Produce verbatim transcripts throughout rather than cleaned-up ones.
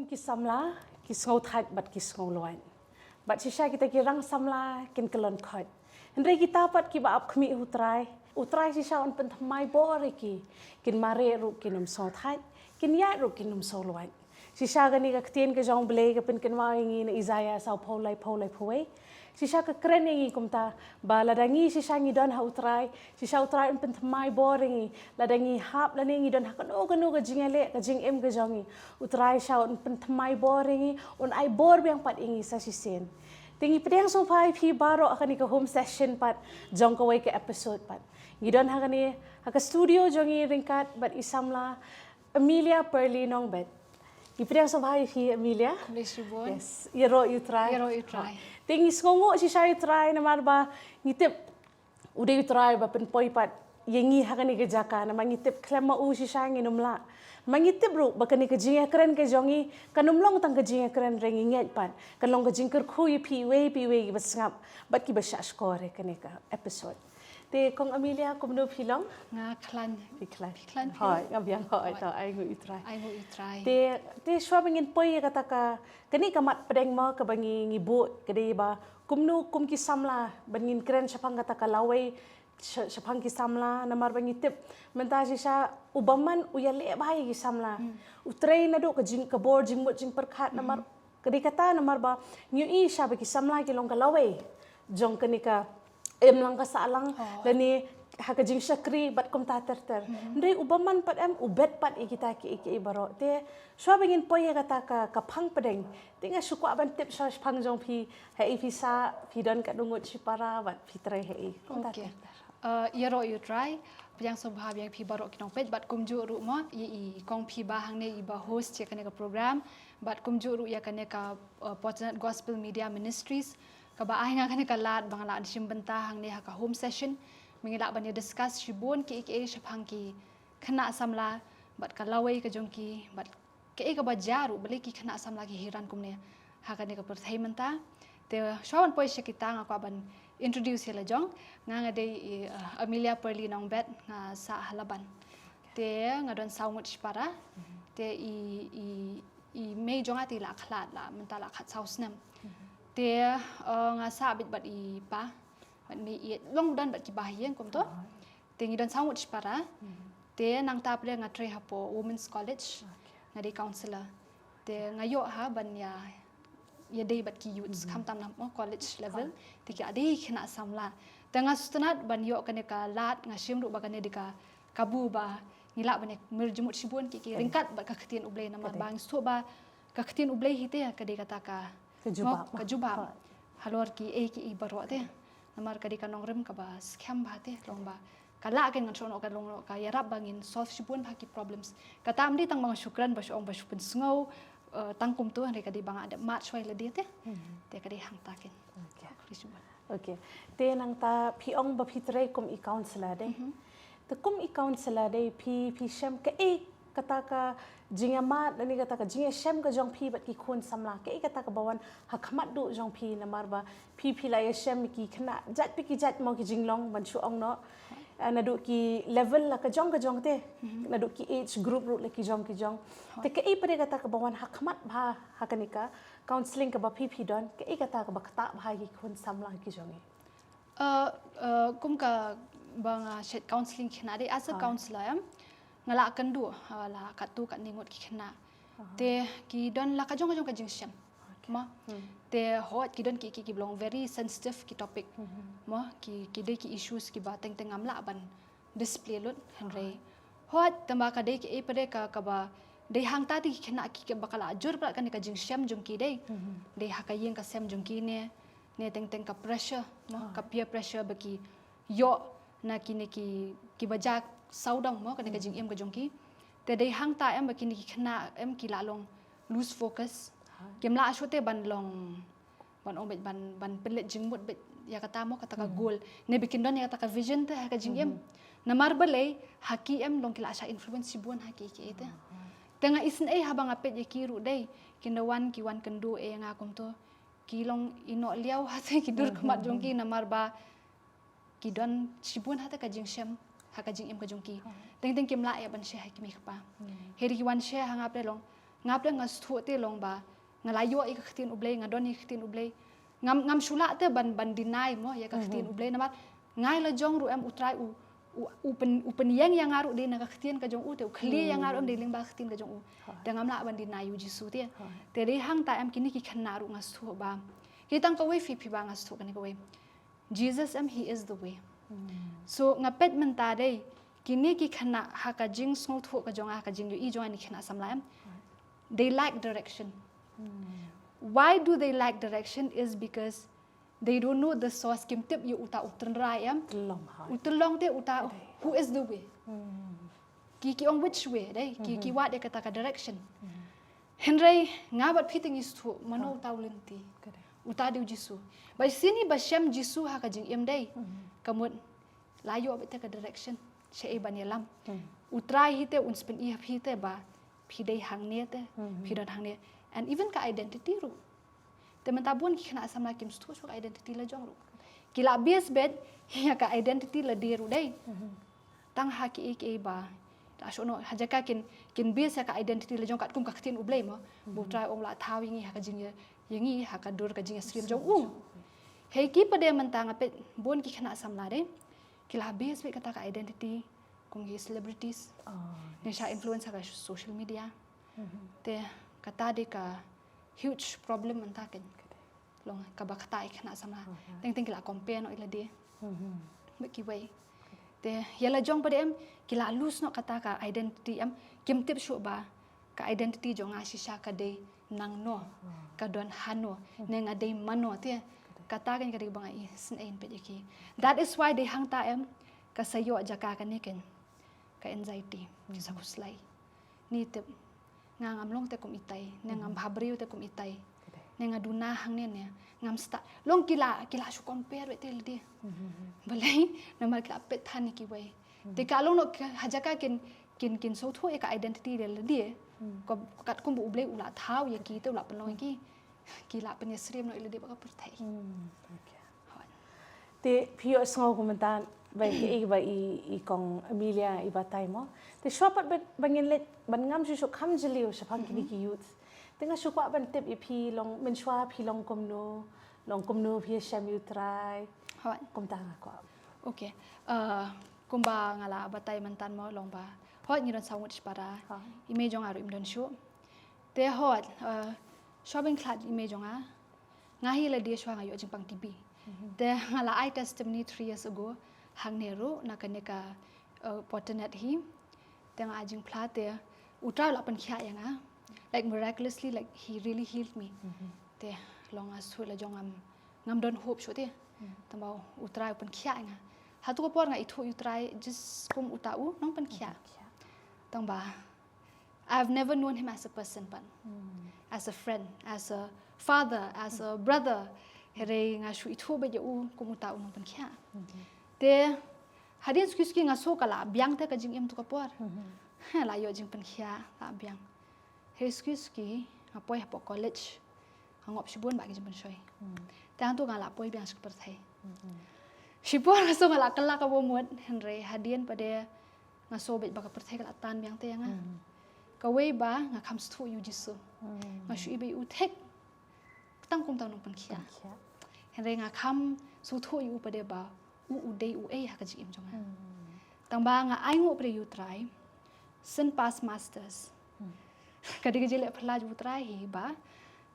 Ki samla ki sngew thait bad ki sngew luid. Bad shisha kita ki rang samla kin kyllon khoit. Hynrei kita pat kiba ap khmih ha U Trai, U Trai shisha un pynthymmai bor ïa ki. Kin mareh ruh kin ym sngew thait, kin ïaid ruh kin ym sngew luid. Shisha kane ka ktien ka jong U Blei ka pynkynmaw ïa ngi na Isaïah sawphew laiphew laiphew wei. Shisha ka kren ïa ngi kumta, ba lada ngi shisha ngi don ha U Trai, shisha U Trai un pynthymmai bor ïa ngi. Lada ngi hap lane ngi don ha kano kano ka jingïaleh ka jingim ka jong ngi, U Trai shisha un pynthymmai bor ïa ngi, un ai bor biang pat ïa ngi sa shisien. Te ngi pdiang sngewbha ïa phi baroh ha kane ka home session pat jong kawei ka episode pat. Ngi don ha kane, ha ka studio jong ngi ryngkat bad i samla Amelia Pearly Nongbet. Ngi pdiang sngewbha ïa phi Amelia. Khublei shibun. Yes, ïaroh ïa U Trai. Ïaroh ïa U Trai. Te ngi sngewnguh shisha ïa U Trai namar ba ngi tip u dei U Trai ba pynpoi pat ïa ngi ha kane ka jaka, namar ngi tip khlem ma u shisha ngin ym lah. Ma ngi tip ruh ba kane ka jingïakren ka jong ngi kan ym long tang ka jingïakren re, ngi ngeit pat kan long ka jingkyrkhu ïa phi iwei pa iwei kiba sngap bad kiba shahshkor ïa kane ka episode. Te Kong Amelia, kumno phi long? Nga khlaiñ. Phi khlaiñ. Phi khlaiñ phi? Hooid, nga biang hooid. Hooid. To, ainguh ïa U Trai. Ainguh ïa U Trai. Te, te shuwa ba ngin poi ïa kata ka, kane ka mat pdeng mo kaba ngi, ngi buh, ka dei ba kumno kum ki samla ban ngin kren shaphang kata ka lawei sha-, shaphang ki samla, namar ba ngi tip mynta shisha u bymman u ïaleh bha ïa ki samla. Hmm. U trei naduh ka jing, ka bor jingmut jingpyrkhat, namar Hmm. ka dei kata namar ba ngi ïohi shisha ba ki samla ki long ka lawei jong kane ka imlang ka sahlang, Oh. lane ha ka jingshakri bad kumta ter ter. Hmm. Hynrei u bymman pat em u bet pat ïa kita kiei kiei baroh. Te shuwa ba ngin poi ïa kata ka, ka phang pdeng, te nga shu kwah ban tip shuwa shaphang jong phi, haei phi sah, phi don katno ngut shipara bad phi trei haei. Kumta Okay. ter ter. Uh, ïaroh ïa U Trai, pdiang sngewbha biang phi baroh ki nongpeit bad kumjuh ruh mo ïa i kong phi ba hangne iba host ïa kane ka program, bad kumjuh ruh ïa kane ka, uh, Fortunate Gospel Media Ministries kaba ai nga kane ka lad ba nga lah shim bynta hangne ha ka home session. Ba ngi lah ban ïa discuss shibun kiei kiei shaphang ki khynnah samla bad ka lawei ka jong ki bad kaei kaba jia ruh balei ki khynnah samla ki hiran kumne ha kane ka pyrthei mynta. Te shuwa ban poi sha kita nga kwah ban introduce ïa la jong. Nga nga dei i, uh, Amelia Pearly Nongbet, nga sah ha Laban. Te nga don saw ngut shipara. Te i, i, i mei jong nga te i la khlad la mynta la khatsaw snem. Te, uh, nga sah beit bad i pa bad mei ïeit, long don bad ki ba ha ïing kumto. Te ngi don saw ngut shipara. Te nangta pdeng nga trei hapoh Women's College. Okay. Nga dei counsellor. Te nga ïoh ha ban ïa, ïa dei bad ki youths, khamtam na mo college level. Te ki dei khynnah samla. Te nga sngewtynnat ban ïoh kane ka lad, nga shim ruh ba kane dei ka kabu ba ngi lah ban ïa mir jingmut shibun kiei kiei ryngkat bad ka ktien U Blei namar ba ngi sngewthuh ba ka ktien U Blei hi te ka dei kata ka Ka jubab. Ka jubab. Halor kiei kiei baroh te. Namar ka dei ka nongrim kaba skhem bha te, long ba ka lah kein ngan shu ong ka long ka ïarap ba ngin solve shibun bha ki problems. Kata ym dei tang ba nga shu kren ba shu ong ba shu pynsngew, eh, tang kumto, hynrei ka dei ba nga dep mad shuwa ïa lade te. Te ka dei hangta kein. Okay. Khublei shibun. Okay. Te nangta phi ong ba phi trei kum i counsellor dei. Te kum i counsellor dei phi, phi shem kaei kata ka jingïamad lane kata ka jingïashem ka jong phi bad ki khun samla, kaei kata kaba wan ha khmat duh jong phi namar ba phi, phi la ïashem ki khynnah jait pa ki jait mo ki jinglong ban shu ong noh. Eh, naduh ki level la ka jong ka jong te, naduh ki age group ruh la ki jong ki jong. Te kaei pat kata kaba wan ha khmat bha ha kane ka counselling kaba phi phi don, kaei kata kaba ktah bha ki khun samla ki jong ngi. Uh, uh, kum ka ba nga shet counselling khynnah dei as a counsellor em. Nga la kynduh, uh, la katto katne ngut ki khynnah. Te ki don la ka jong ka jong ka jingshem. Mo. Te hooid ki don ki, ki, ki ba long very sensitive ki topic. Mo, ki, ki dei ki issues kiba teng teng ngam lah ban display lut, hynrei hooid tang ba ka dei kaei pat ka, kaba dei hangta te ki khynnah ki, kiba ka la jur palat kane ka jingshem jong ki dei. Dei ha ka ïing ka sem jong ki ne, ne teng teng ka pressure mo, ka peer pressure ba ki ïoh na kine ki, kiba ja sawdong mo, kane ka jingim ka jong ki. Te dei hangta em ba kine ki khynnah em ki la long lose focus. Kim lah shuh te ban long ban ong beit ban, ban pynleit jingmut beit ïa kata mo, kata ka goal. Ne ba kin don ïa kata ka vision te ha ka jingim. Namar balei ha ki em long ki la shah influence shibun ha ki, ki te. Te nga isynei haba nga peit ïa ki ruh dei kin da wan ki wan kynduh ïa nga kumto. Ki long ïehnoh liaw ha te ki dur khmat jong ki namar ba ki don shibun ha te ka jingshem ha ka jingim ka jong ki. Teng teng kim lah ïa ban share ha ki mei kpa. Hynrei ki wan share ha nga pdeng long Nga pdeng nga sngewthuh te long ba nga la ïoh ïa ka ktien U Blei, nga don ïa ka ktien U Blei. Ngam, ngam shu lah te ban, ban deny mo ïa ka ktien U Blei namar nga la jong ruh em U Trai u, u, u pyn, u pynïeng ïa nga ruh dei na ka ktien ka jong u te u khlieh ïa nga ruh em dei lyngba ka ktien ka jong u. Te ngam lah ban deny ïa U Jisu te. Te dei hangta em kine ki khynnah ruh nga sngewthuh ba ki tang kawei phi, phi ba nga sngewthuh kane kawei. Jesus em, he is the way. So nga peit mynta dei kine ki khynnah ha ka jingsngewthuh ka jong nga, ha ka jingïohi jong nga ïa kine ki khynnah samla em, they lack direction. Why do they lack direction? Is because they don't know the source. Kim tip ïa uta u tynrai em. Tyllong ha. U tyllong te uta, who is the way? Ki, ki ong which way dei, ki, ki wad ïa kata ka direction. Hynrei nga bad phi te ngi sngewthuh mano uta u lynti. Uta dei U Jisu. Ba shisien ba shem Jisu ha ka jingim dei, ka mut la ïoh beit te ka direction shaei ban ïalam. U Trai hi te un sa pyni ha phi te ba phi dei hangne te, phi don hangne. And even ka identity ruh. Te mynta bun ki khynnah samla kim sngewthuh shuh ka identity la jong ruh. Ki la base beit ïa ka identity lade ruh dei. Tang ha kiei kiei ba la shu noh, ha jaka kin, kin base ïa ka identity la jong katkum ka ktien U Blei mo. Ba U Trai u la thaw ïa ngi ha ka jingïa, ïa ngi ha ka dur ka jingïasyriem jong u. Hei ki pat de mynta nga peit bun ki khynnah samla dei ki la base beit kata ka identity kum ki celebrities. Ngi shah influence ha ka social media. Te kata dei ka huge problem mynta kein. Long kaba kata ïa ki khynnah samla. Teng teng ki la compare noh ïa lade bad kiwei. Te ïa la jong pat de em ki la lose noh kata ka identity em. Kim tip shuh ba ka identity jong nga shisha ka dei nangno, ka don hano, ne nga dei mano te. Kata kein ka dei ba nga isynei peit ïa ki. That is why dei hangta em ka sa ïoh jaka kane kein ka anxiety, ki sa khuslai. Ni tip nga ngam long te kum itai, ne ngam bhabriew te kum itai, ne nga duna hangne ne ngam stad. Long ki la, ki la shu compare beit te lade. Balei? Namar ki la peit than ïa kiwei. Te ka long noh ha jaka kin, kin, kin sngewthuh ïa ka identity de lade. Katkum ba U Blei u la thaw ïa ki te u la pynlong ïa ki, ki la pynïasyriem noh ïa lade bad ka pyrthei. Te phi ïohsngew kumta ba i, ba i, i kong Amelia i batai mo. Te shuwa pat ba, ba ngin leit ban ngam shuh shuh kham jylliew shaphang kine ki youth. Te nga shu kwah ban tip ïa phi long mynshuwa phi long kumno, long kumno phi ïashem ïa U Trai. Kumta nga kwah. Okay. Uh, kumba nga la batai mynta mo long ba hooid ngi don saw ngut shipara. I mei jong nga ruh im don shuh. Te hooid, uh, shuwa ban khlad i mei jong nga. Nga hi lade shuwa nga ïoh jingpang T B. Te nga la ai testimony three years ago hangne ruh na kane ka, uh, Porternet hi. Te nga ai jingphla te U Trai u la pynkhiah ïa nga. Like miraculously, like he really healed me. Te long nga shu la jong ngam, ngam don hope shuh te. Tangba U Trai u pynkhiah ïa nga. Hato ka por nga ithuh ïa U Trai just kum uta u nongpynkhiah. Tangba I've never known him as a person, but as a friend, as a father, as a brother. Hynrei nga shu ithuh beit ïa u kum uta u nongpynkhiah. Te hadien suki suki nga sngew ka la biang te ka jingim tu ka por. He la ïoh jingpynkhiah la biang. He suki suki nga poi hapoh college. Nga ngop shibun ba ki jingpynshoi. Te hangtu nga la poi biang sha ka pyrthei. Shipor nga sngew nga la kylla ka bamut hynrei hadien pat de nga sngew beit ba ka pyrthei ka la tan biang te ïa nga. Kawei ba nga kham sngewthuh ïa U Jisu. Nga shu i ba ïa u thik tang kum tang nongpynkhiah. Hynrei nga kham sngewthuh ïa u pat de ba u u dei uei ha ka jingim jong nga. Tangba nga ainguh pat de ïa U Trai. Shen past masters. Ka dei ka jingleh phylla jong U Trai hi ba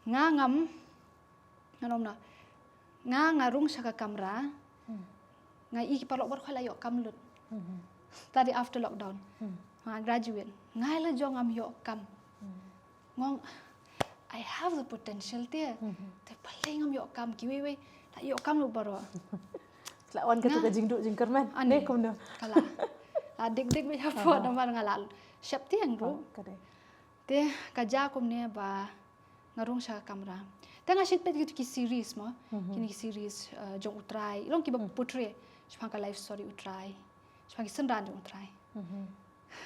nga ngam Nga ong na, nga, nga rung sha ka kamra, nga i ki paralok baroh khoit la ïoh kam lut. Ta dei after lockdown. Nga graduate, nga la jong ngam ïoh kam. Nga ong, I have the potential te. Te balei ngam ïoh kam, kiwei wei la ïoh kam lut baroh. La wan katu ka jingduh jingkyrmen. Ani. Ne kumno? Ka la, la dik dik beit hapoh namar nga la sheptieng ruh. Te ka jia kumne ba nga rung sha ka kamra. Te nga shait peit kito ki series mo. Kine ki series, uh, jong U Trai. Long kiba portray shaphang ka life story U Trai. Shaphang ki synran jong U Trai.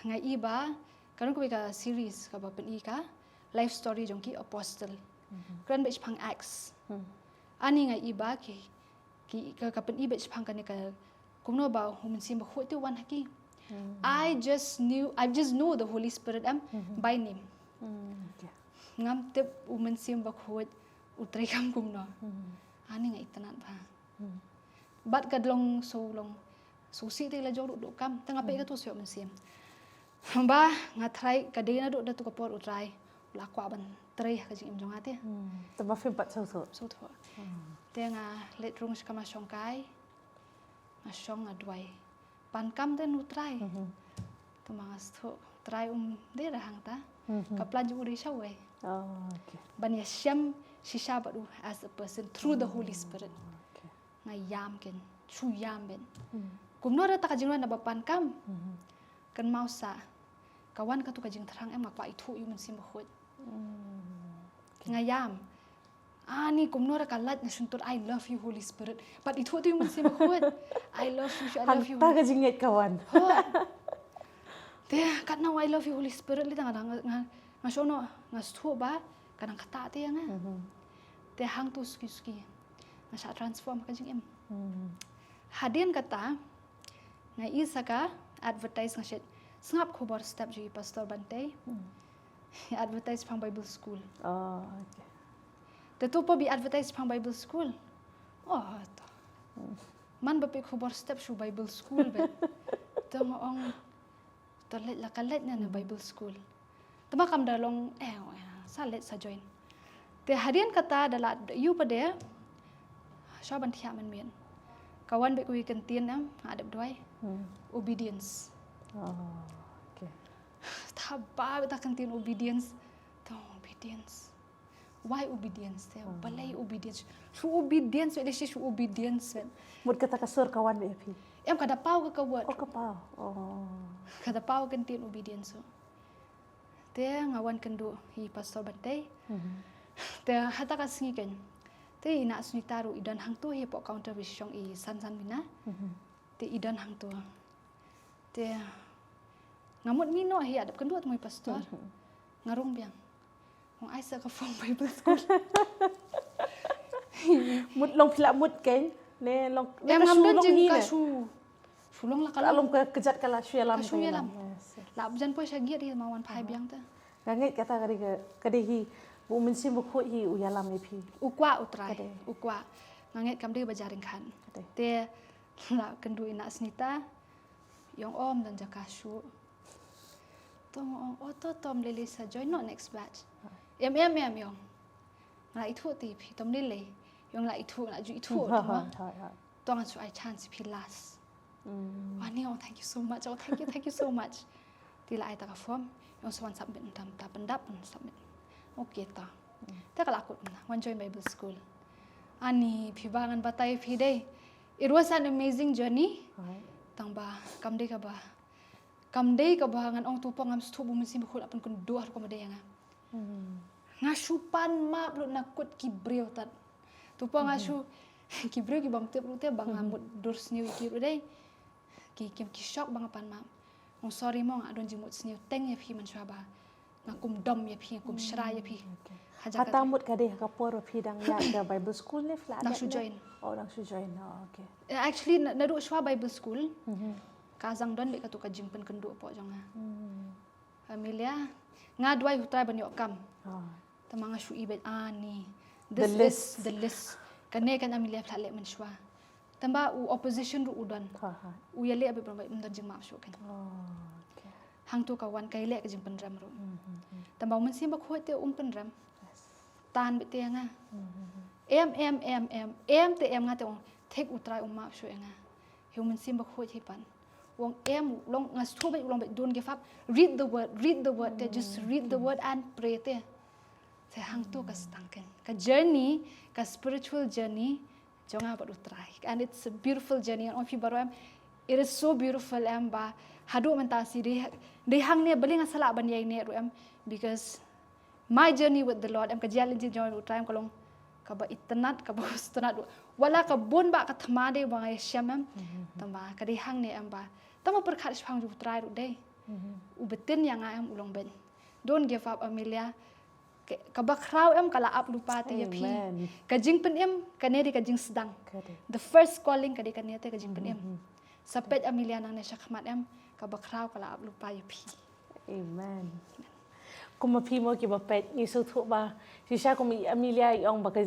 Nga i ba ka long kawei ka series kaba pyni ka life story jong ki apostle. Kren beit shaphang Acts. Ani nga i ba ki ki, ka, ka pyni beit shaphang kane ka kumno ba U Mynsiem Bakhuid te u wan ha ki. I just knew, I just know the Holy Spirit em by name. Hmm, okay. Ngam tip u Mynsiem Bakhuid u trei kam kumno. Hmm. Ani nga itynnad bha. Hmm. Bad ka long shu long sngewsih te la jong ruh duh kam. Te nga peit kato shu mynsiem. Ba nga trai ka dei naduh da tu ka por u Trai u la kwah ban trei ha ka jingim jong nga te. Hmm. Te ba phim pat sngewthuh. Sngewthuh. Hmm. Te nga leit rung sha ka mashong kai. Nga shong nga duwai. Pan kam te u Trai. Mhm. Te ma nga sngewthuh Trai um dei ra hangta. Mhm. Ka plan jong u dei shawei. Oh, okay. Ban ïashem shisha bad u as a person through the Holy Spirit. Okay. Nga ïam ken, shu ïam ben. Hmm. Kumno ra ta ka jingrwai naba pan kam. Hmm. Kynmaw sa ka wan katu ka jingthrang em nga kwah ithuh ïa u Mynsiem Bakhuid. Hmm. Nga ïam. Ani kumno ra ka lait nga shyntur, "I love you, Holy Spirit." Bad ithuh te ïa u Mynsiem Bakhuid, "I love you, I love you." Hangta ka jingngeit ka wan. Ho. Te katno "I love you, Holy Spirit" lei te nga dang nga, nga shu ong nga sngewthuh ba ka dang ktah te ïa nga. Mhm. Te hangtu suki suki nga shah transform ka jingim. Mhm. Hadien kata nga ïohi sa ka advertise, nga shait sngap khubor step jong i Pastor Bantei. Mhm. Advertise shaphang Bible School. Oh, okay. Te tu pop i advertise shaphang Bible School. Oh, to. Hmm. Man ba peit khubor step shu Bible School beit. Te nga ong to leit la ka leit na, na Bible School. Te ma kam da long eh, oh, eh, sa leit sa join. Te hadien kata da la ïoh pat de shuwa ban thiah mynmiet. Ka wan beit kawei ka ktien em ha dep duwai. Hmm. Obedience. Oh, okay. Te ba ta ka ktien obedience. To obedience. Why obedience te? Hmm. Balei obedience? Shu obedience, wei lei shu obedience, wei. Mut kata ka sur ka wan beit ïa phi? Em ka da paw ka, ka word. Oh, ka paw. Oh. Ka da paw ka ktien obedience. Te nga wan kynduh ïa i Pastor Bantei. Mhm. Te hata ka sngi ken. Te i Nah Sunita ruh i don hangtu hapoh counter ba shong i San San Mina. Mhm. Te i don hangtu. Te nga mut mih noh hi, ïa dep kynduh te mo i Pastor. Mhm. Nga rung biang. Ong ai sa ka form Bible School. Mut long phi la mut kein ne long ne ka shu long hi ne. Ka shu long la ka long. Ka long ka kjat ka la shu ïalam. Ka shu ïalam. Yes, yes. La jan poi sha gate hi ma wan phai biang te. Nga ngeit kata ka dei ka, ka dei hi ba u Mynsiem Bakhuid hi u ïalam ïa phi. U kwah u Trai. Ka dei. U kwah. Nga ngeit kam dei ba jaring khan. Ka dei. Te la kynduh i Nah Sunita. Ong om don jaka shuh. Tong ong, oh to, tom lei lei sa join noh next batch. Em, em, em, ong. Nga la ithuh te phi, tom lei lei. Ong la ithuh, la ju ithuh. Tong shu ai chance phi last. Mm. Wani ong, thank you so much. Oh, thank you, thank you so much. Te la ai ta ka form. Ong sa wan submit, tam ta pyndap, submit. Okay ta. Mm. Te ka la kut na wan join Bible School. Ani phi ba ngan batai phi dei. It was an amazing journey. Right. Tang ba kam dei kaba, kam dei kaba ngan ong tu pong ngam sngewthuh ba u Mynsiem Bakhuid la pynkynduh ha rukom ba dei ïa nga. Hmm. Nga shu pan map lut na kut ki briew tat. Tu pong nga shu ki briew ki bym tip ruh te ba nga mut dur sniew ïa ki ruh dei. Ki, ki, ki shock ba nga pan map. Ong sorry mo, nga don jingmut sniew teng ïa phi mynshuwa ba nga kum dom ïa phi, nga kum shrai ïa phi. Okay. Hata mut ka dei ha ka por ba phi dang ïaid da Bible School ne phi la dang shu join. Oh, dang shu join. Oh, okay. Eh, actually naduh shuwa Bible School ka zang don beit katu ka jingpynkynduh hapoh jong nga. Hmm. Amelia, nga duwai u Trai ban ïoh kam. Ah. Te ma nga shu i beit ani. This is the list. Kane kan Amelia phi la leh mynshuwa. Tang ba u opposition ruh u don. U ïaleh beit ba ym don jingmap shuh kan. Oh, okay. Hangtu ka wan ka ïaleh ka jingpynrem ruh. Hmm, hmm, hmm. Tang ba u Mynsiem Bakhuid te um pynrem. Yes. Tan beit te ïa nga. Hmm, hmm, hmm. Em, em, em, em. Em te em nga te ong thik u Trai um map shuh ïa nga. Hi u Mynsiem Bakhuid hi pat. Ong em, long nga sngewthuh beit, long beit don't give up. Read the word, read the word, te just read the word and pray te. Te hangtu ka stang kan. Ka journey, ka spiritual journey jong nga bad u Trai. And it's a beautiful journey. And phi baroh em, it is so beautiful em ba haduh mynta shi dei, dei hangne balei nga sa lah ban ïaineh ruh em, because my journey with the Lord em, ka jingïaid lynti jong nga bad u Trai em ka long kaba itynnad, kaba itynnad. Wat la ka bun bah ka thma dei ba nga ïashem em. Tang ba ka dei hangne em ba tang ba pyrkhat shaphang jong u Trai ruh dei. U btin ïa nga em, u long beit. Don't give up, Amelia. Kaba khraw em ka la ap lypa te ïa phi. Amen. Ka jingpynim kane dei ka jingsdang. The first calling ka dei kane te ka jingpynim. Sa peit Amelia nangne shakhmat em, kaba khraw ka la ap lypa ïa phi. Amen. Kum ma phi mo kiba peit, ngi sngewthuh ba shisha kum i Amelia i ong ba ka,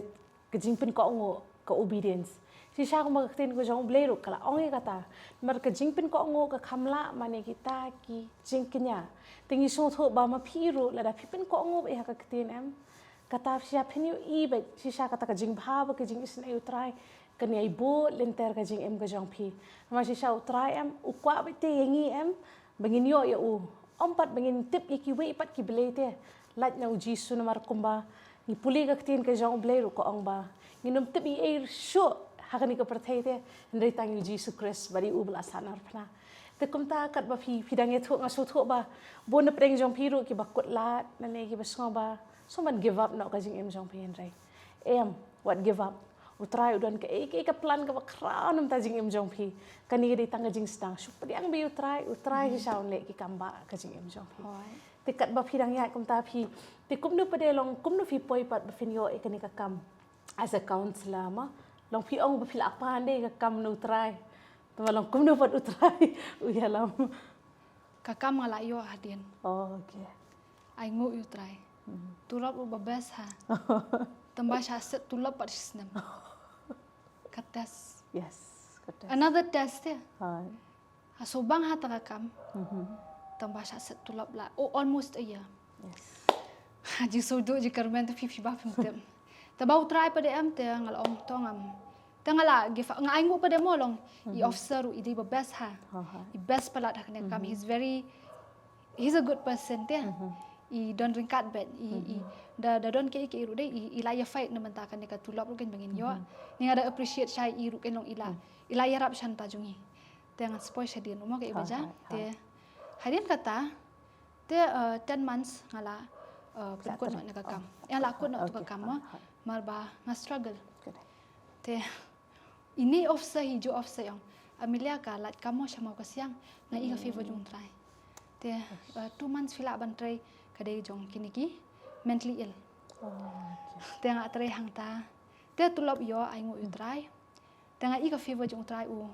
ka jingpynkohnguh ka obedience. Shisha kum ba ka ktien ka jong U Blei ruh ka la ong ïa kata. Namar ka jingpynkohnguh ka kham lah man ïa kita ki jingkñia. Te ngi sngewthuh ba ma phi ruh lada phi pynkohnguh ïa ka ktien em, kata shisha phin ïohi beit, shisha kata ka jingbha bad ka jingisynei U Trai kan ïai bud lynter ka jingim ka jong phi. Namar shisha U Trai em u kwah beit te ïa ngi em, ba ngin ïoh ïa u. Ym pat ba ngin tip ïa kiwei pat ki blei te, lait na U Jisu, namar kumba ngi pule ka ktien ka jong U Blei ruh ka ong ba ngin ym tip ei ei shuh ha kane ka pyrthei te, hynrei tang ïa U Jisu Khrist bad ïa u ba la sahnarphna. Te kumta katba phi, phi dang ïathuh nga sngewthuh ba bun na pdeng jong phi ruh kiba kut lad, lane kiba sngew ba sngewbha ban give up noh ka jingim jong phi, hynrei em, wat give up. U Trai u don kaei kaei ka plan kaba khraw na bynta jingim jong phi. Kane ka dei tang ka jingsdang. Shu pdiang beit ïa U Trai, U Trai shisha un leh ki kam ba ka jingim jong phi. Hooid. Te katba phi dang ïaid kumta phi, te kumno pat de long, kumno phi poi pat ba phin ïoh ïa kane ka kam as a counselor ma? Long phi ong ba phi la pan de ka kam na U Trai. Te ma long kumno pat U Trai u ïalam? Ka kam nga la ïoh hadien. Oh, okay. Ainguh ïa U Trai. Mhm. Tulop ruh ba best ha. Tang ba shah set tulop pat shi snem. Ka test. Yes, ka test. Another test ïa. Hooid. Ha shu bang ha ta ka kam. Mhm. Tang ba shah set tulop la. Oh, almost a year. Yes. Ha jingsngewduk jingkyrmen te phi phi ba phim tip. Te ba U Trai pat de em te nga la ong to ngam. Te nga la give up, nga ainguh pat de mo long. I officer ruh i dei ba best ha. Ha, ha. I best palat ha kane ka kam. He's very, he's a good person te. I don ryngkat bad i, i da, da don kaei kaei ruh de i, i la ïa fight na bynta kane ka tulop ruh kan ba ngin ïoh. Ni nga da appreciate shai i ruh kan long i la, i la ïarap sha nta jong ngi. Te ngan spoi shadien ruh mo kaei ba jia. Te hadien kata te, uh, ten months nga la, uh, pynkut noh na ka kam. Nga la kut noh tu ka kam mo. Mar ba nga struggle. Te ine officer hi, ju officer i ong, Amelia, ka lait kam mo sha Mawkasiang, nga i ka favor jong U Trai. Te, uh, two months phi lah ban trei, ka dei jong kine ki mentally ill. Oh, okay. Te nga trei hangta. Te tulop ïoh, ainguh ïa U Trai. Te nga i ka favor jong U Trai, u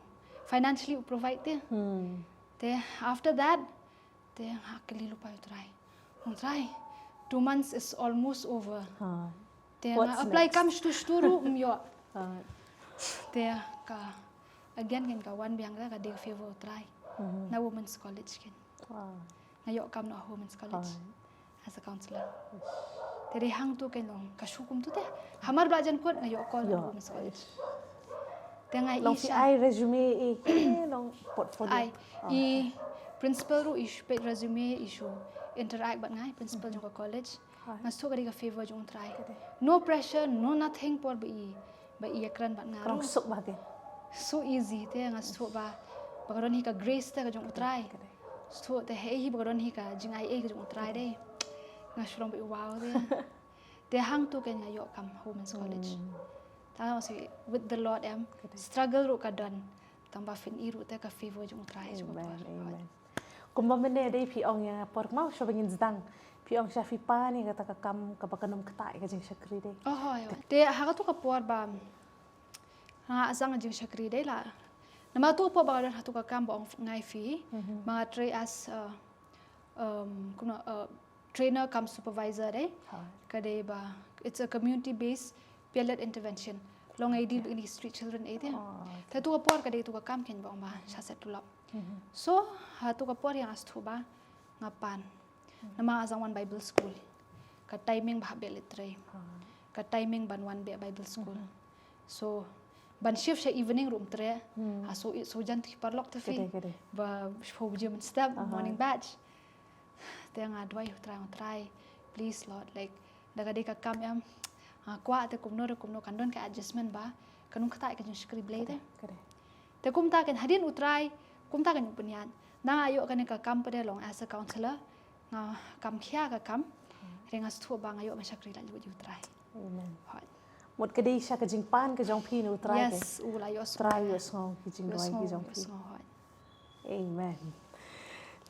financially u provide te. Hmm. Te after that, te nga kylli lypa ïa U Trai. U Trai, two months is almost over. Ha. Te nga apply kam shatu shatu ruh ym ïoh. Ha. Te ka, again kan ka wan biang ka, ka dei ka favor U Trai. Mhm. Na Women's College kan. Wow. Nga ïoh kam noh Women's College. Hooid. As a counselor. Te dei hangtu kan long ka shu kumtu te. Hamar ba la jan kut nga ïoh call na Women's College. Te nga i sha, long phi ai resume i ke long portfolio? Ai, i principal ruh i shu peit resume, i shu interact bad nga, i principal jong ka college. Nga sngewthuh ka dei ka favor jong U Trai. No pressure, no nothing por ba i, ba i ïakren bad nga ruh. Suk ba ke. So easy te, nga sngewthuh ba, ba ka don hi ka grace te ka jong U Trai. Sngewthuh te hei hi ba ka don hi ka jingai ei ka jong U Trai de. Nga shu long ba wow te. Te hangtu kan nga ïoh kam Women's College. Tang nga sngewthuh with the Lord em. Struggle ruh ka don. Tang ba phin i ruh te ka favor jong U Trai. Amen, amen. Kumba mynne dei phi ong ïa por kmaw shuwa ba ngin sdang. Phi ong sha phi pan ïa kata ka kam kaba kan ym ktah ïa ka jingshakri dei. Oh, hooid. Te ha katu ka por ba nga zang jingshakri dei la. Namar tu ka por ba nga don ha tu ka kam ba ong ngai phi. Ba nga trei as, uh, um, kumno, uh, trainer cum supervisor dei. Ka dei ba, it's a community based peer led intervention. Long ai deal bad street children ei te. Te tu ka por ka dei tu ka kam kan ba ong ba sha set tulop. So ha tu ka por ïa nga sngewthuh ba nga pan. Namar nga zang wan Bible school. Ka timing ba hap beh leit trei. Ka timing ban wan beh Bible school. So ban shift sha evening ruh ym treh. Ha so, so jan tu ki paralok te phi. Ba shiphew baje mynstep morning batch. Te nga duwai U Trai, U Trai, please Lord, like, da ka dei ka kam em, nga kwah te kumno re kumno kan don ka adjustment ba kan ym ktah ka jingshakri Blei te. Te kumta kan hadien U Trai, kumta kan u pynïaid. Nga ïoh kane ka kam pat de long as a counselor, nga kam khia ka kam. Hynrei nga sngewthuh ba nga ïoh ban shakri lait lait ïa U Trai. Amen. Mut ka dei sha ka jingpan ka jong phi na U Trai. Yes, u la ïohsngew. Trai ïohsngew ki jingduwai ki jong phi. Amen.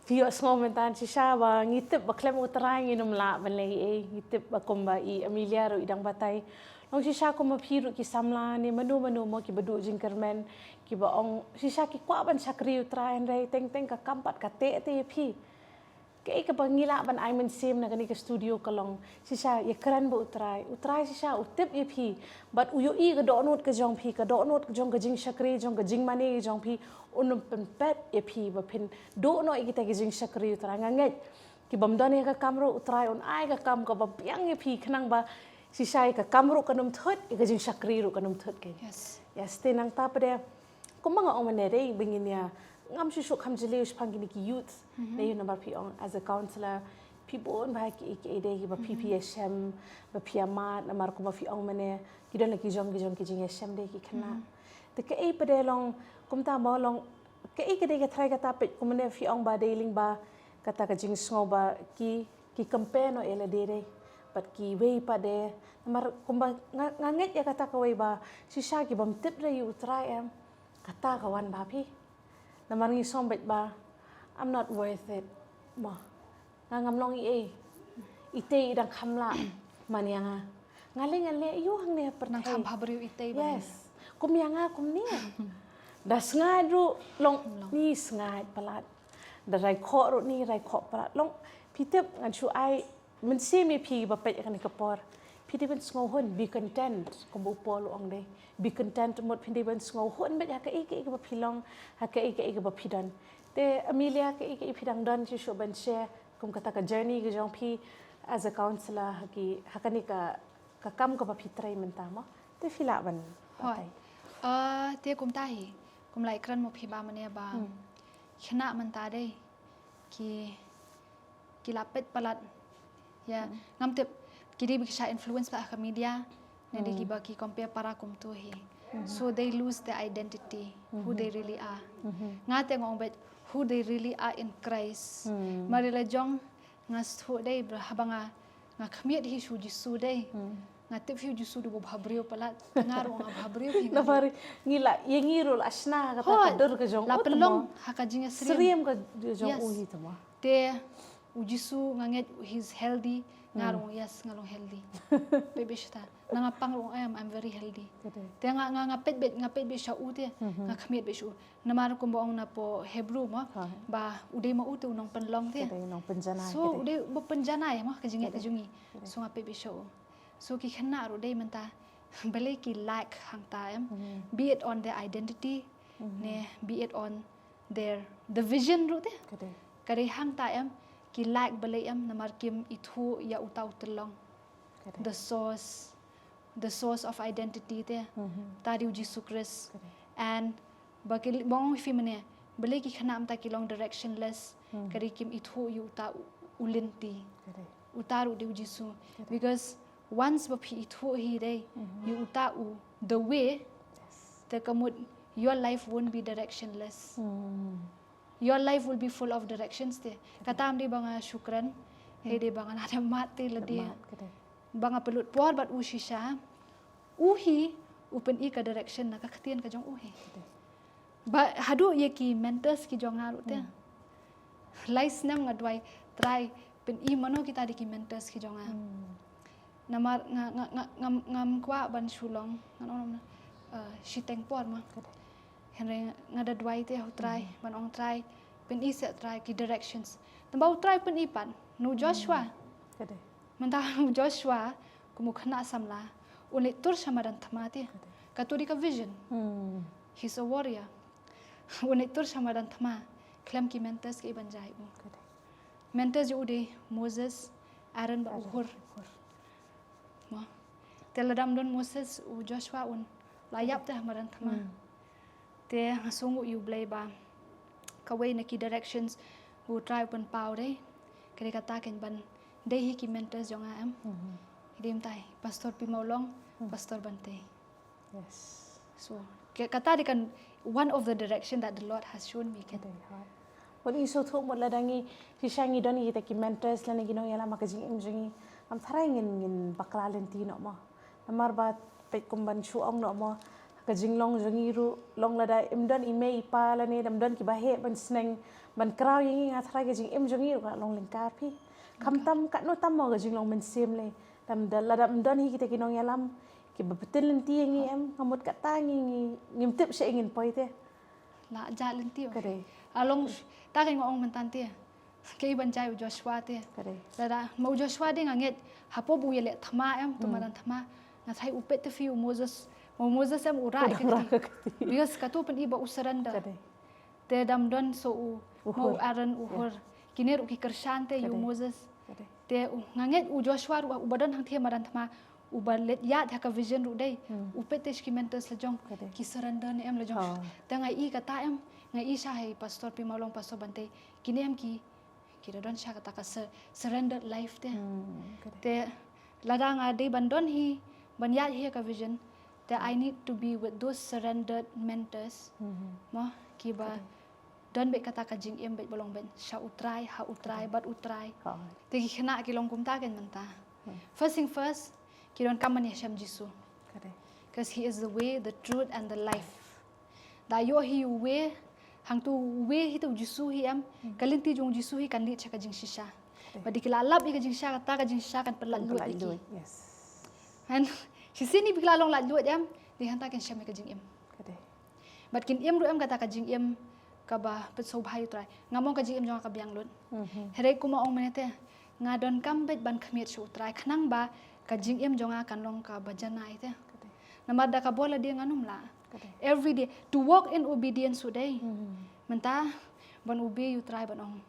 Phi ïohsngew mynta shisha ba ngi tip ba khlem U Trai ngin ym lah ban leh ei. Ngi tip ba kumba i Amelia ruh i dang batai. Long shisha kumba phi ruh ki samla ne mano mano mo kiba duh jingkyrmen, kiba ong shisha ki kwah ban shakri U Trai hynrei teng teng ka kam pat ka teh te ïa phi. Kaei kaba ngi lah ban ai mynsiem na kane ka studio ka long shisha ïakren bad U Trai. U Trai shisha u tip ïa phi bad u ïohi ka dohnud ka jong phi, ka dohnud ka jong ka jingshakri, jong ka jingmane ka jong phi, un pynpep ïa phi ba phin duh noh ïa kita ki jingshakri. U Trai, nga ngeit ki bym don ïa ka kam ruh U Trai un ai ka kam kaba biang ïa phi khnang ba shisha ïa ka kam ruh kan ym thut, ïa ka jingshakri ruh kan ym thut. Yes. Yes, te nangta pat de kumba nga ong mynne, dei ba ngin ïa, ngam shu shu kham jylliew shaphang kine ki youth. Mhm. Dei namar phi ong as a counselor phi bun bha ki, ki, dei kiba phi, phi ïashem, ba phi ïa mad, namar kumba phi ong mynne ki don la ki jong ki jong ki jingïashem de ki khynnah. Mhm. Te kaei pat de long kumta mo, long kaei ka dei ka trai kata, peit kumne phi ong ba dei lyngba kata ka jingsngew ba ki, ki compare noh ïa lade de bad kiwei pat de. Namar kumba nga, nga ngeit ïa kata kawei ba shisha ki bym tip re ïa U Trai em, kata ka wan bha phi. Namar ngi sngew beit ba I'm not worth it mo. Nga ngam long ei ei. Itei i dang kham lah man ïa nga. Nga leh, nga leh ïa u hangne ha pyrthei. Nang kham bhabriew itei ba. Yes. Kum ïa nga kumne. Da sngaid ruh long, ni sngaid palat. Da rai khoh ruh ni rai khoh palat. Long phi tip, ngan shu ai mynsiem ïa phi ba peit ïa kane ka por. Phi dei ban sngewhun, be content, kumba u Paul u ong de. Be content mut, phi dei ban sngewhun beit ha kaei kaei kaba phi long, ha kaei kaei kaba phi don. Te Amelia, kaei kaei phi dang don shuh shuh ban share kum kata ka journey ka jong phi as a counselor ha ki, ha kane ka, ka kam kaba phi trei mynta mo? Te phi lah ban batai. Ah, te kumta hi, kum la ïakren mo phi ba mynne ba khynnah mynta dei ki, ki la peit palat. Ïa, ngam tip ki dei ba ki shah influence palat ha ka media ne dei kiba ki compare para kumto hi. So they lose their identity, who they really are. Nga te nga ong beit who they really are in Christ. Mar ïa la jong nga sngewthuh dei ba haba nga, nga khmied hi sha U Jisu dei. Nga tip hi U Jisu dei uba bhabriew palat. Nga ruh nga bhabriew hi nga. Namar ngi la, ïa ngi ruh la shna kata ka dur ka jong u, la pynlong ha ka jingïasyriem. Syriem ka jong u hi tama. Te U Jisu nga ngeit he's healthy, nga ruh, yes, nga long healthy. Peit beit sha ta. Na nga pang ruh, I'm, I'm very healthy. Te nga, nga, nga peit beit, nga peit beit sha u te, nga khmied beit sha u. Namar kumba ong na pdeng Hebru mo, ba u dei ma u te u nongpynlong te. So u dei uba pynjanai mo ka jingngeit ka jong ngi. So nga peit beit sha u. So ki khynnah ruh dei mynta balei ki lack hangta em. Be it on their identity ne be it on their, the vision ruh te. Ka dei hangta em, ki lack balei em, namar kim ithuh ïa uta u tyllong. The source, the source of identity te. Ta dei U Jisu Khrist. And ba ki, ba ong phi mynne, balei ki khynnah mynta ki long directionless, ka dei kim ithuh ïa uta u, u lynti. Uta ruh dei U Jisu. Because once ba phi ithuh hi dei ïa uta u, the way, te ka mut your life won't be directionless. Your life will be full of directions te. Kata ym dei ba nga shu kren, hei dei ba nga la dep mad te lade. Ba nga pynlut por bad u shisha. U hi u pyni ka direction na ka ktien ka jong u hi. Ba haduh ïa ki mentors ki jong nga ruh te. Lai snem nga duwai, Trai, pyni mano kita dei ki mentors ki jong nga. Namar nga, nga, nga, ngam, ngam kwah ban shu long, ngan ong, eh, shiteng por ma. Hynrei nga da duwai te ha U Trai, ban ong Trai, pyni seh Trai ki directions. Tang ba U Trai pyni pat na u Joshua. Mynta u Joshua kum u khynnah samla, un leit tur sha madan thma te. Kato dei ka vision. He's a warrior. Un leit tur sha madan thma khlem ki mentors kiei ban jia ïa u. Mentors jong u dei Moses, Aaron bad u Hur. Mo. Te lada ym don Moses, u Joshua un la ïap te ha madan thma. Te nga sngewnguh ïa U Blei ba kawei na ki directions U Trai u pynpaw dei, ka dei kata kein ban dei hi ki mentors jong nga em. Dei mynta hi Pastor Pi Mawlong, Pastor Bantei. Yes. So kata dei kan one of the direction that the Lord has shown me kein. Wat ngi sngewthuh mut lada ngi shisha ngi don kita ki mentors lane ki nongïalam ha ka jingim jong ngi, ngam tharai ngin, ngin bakla lynti noh mo. Namar ba peit kum ban shu ong noh mo, ka jinglong jong ngi ruh long lada ym don i mei i pa lane da ym don kiba heh ban sneng ban kraw ïa ngi, nga tharai ka jingim jong ngi ruh ka long lyngkar phi. Khamtam katno tam mo ka jinglong mynsiem lei. Lada ym don hi kita ki nongïalam kiba pynlynti ïa ngi em, nga mut kata ngi, ngi, ngim tip shaei ngin poi te. La jah lynti. Ka dei. Along ta ka nga ong mynta te. Kaei ban jia ïa u Joshua te. Ka dei. Lada ma u Joshua dei nga ngeit hapoh ba u ïaleh thma em, tu madan thma. Nga tharai u peit te phi u Moses, ma u Moses em u rah ïa ka kti. Because katto pyn-i ba u surrender. Ka dei. Te dang don so u, ma u Aaron, u Hur. Kine ruh ki kyrshan te ïa u Moses. Ka dei. Te u, nga ngeit u Joshua ruh uba don hangthie madan thma, uba leit ïaid ha ka vision ruh dei. U peit te sha ki mentors la jong, ki surrender ne em la jong. Te nga i kata em, nga i sha ha i Pastor Pi Mawlong, Pastor Bante. Kine em ki, ki da don sha kata ka sur-, surrendered life te. Te lada nga dei ban don hi, ban ïaid hi ha ka vision, te I need to be with those surrendered mentors. Mo, kiba don beit kata ka jingim beit ba long beit sha U Trai, ha U Trai, bad U Trai. Te ki khynnah ki long kumta kein mynta. First thing first, ki donkam ban ïashem Jisu. Ka dei. 'Cause he is the way, the truth and the life. Da ïoh hi uwei, hangtu uwei hi te u Jisu hi em, ka lynti jong u Jisu hi kan leit sha ka jingshisha. Ka dei. Bad dei ki la lap ïa ka jingshisha, kata ka jingshisha kan pyllait luid ïa ki. Kan pyllait luid, yes. Kan, shisien hi ba ki la long laitluid em, dei hangta kin shem ïa ka jingim. Ka dei. Bad kin im ruh em kata ka jingim kaba pynsngewbha ïa U Trai. Ngam ong ka jingim jong nga ka biang lut. Hynrei kumba ong mynne te, nga donkam beit ban khmied sha U Trai khnang ba ka jingim jong nga kan long kaba janai te. Ka dei. Namar da ka bor lade ngan ym lah. Ka dei. Every day to walk in obedience u dei. Mynta ban obey U Trai ban ong,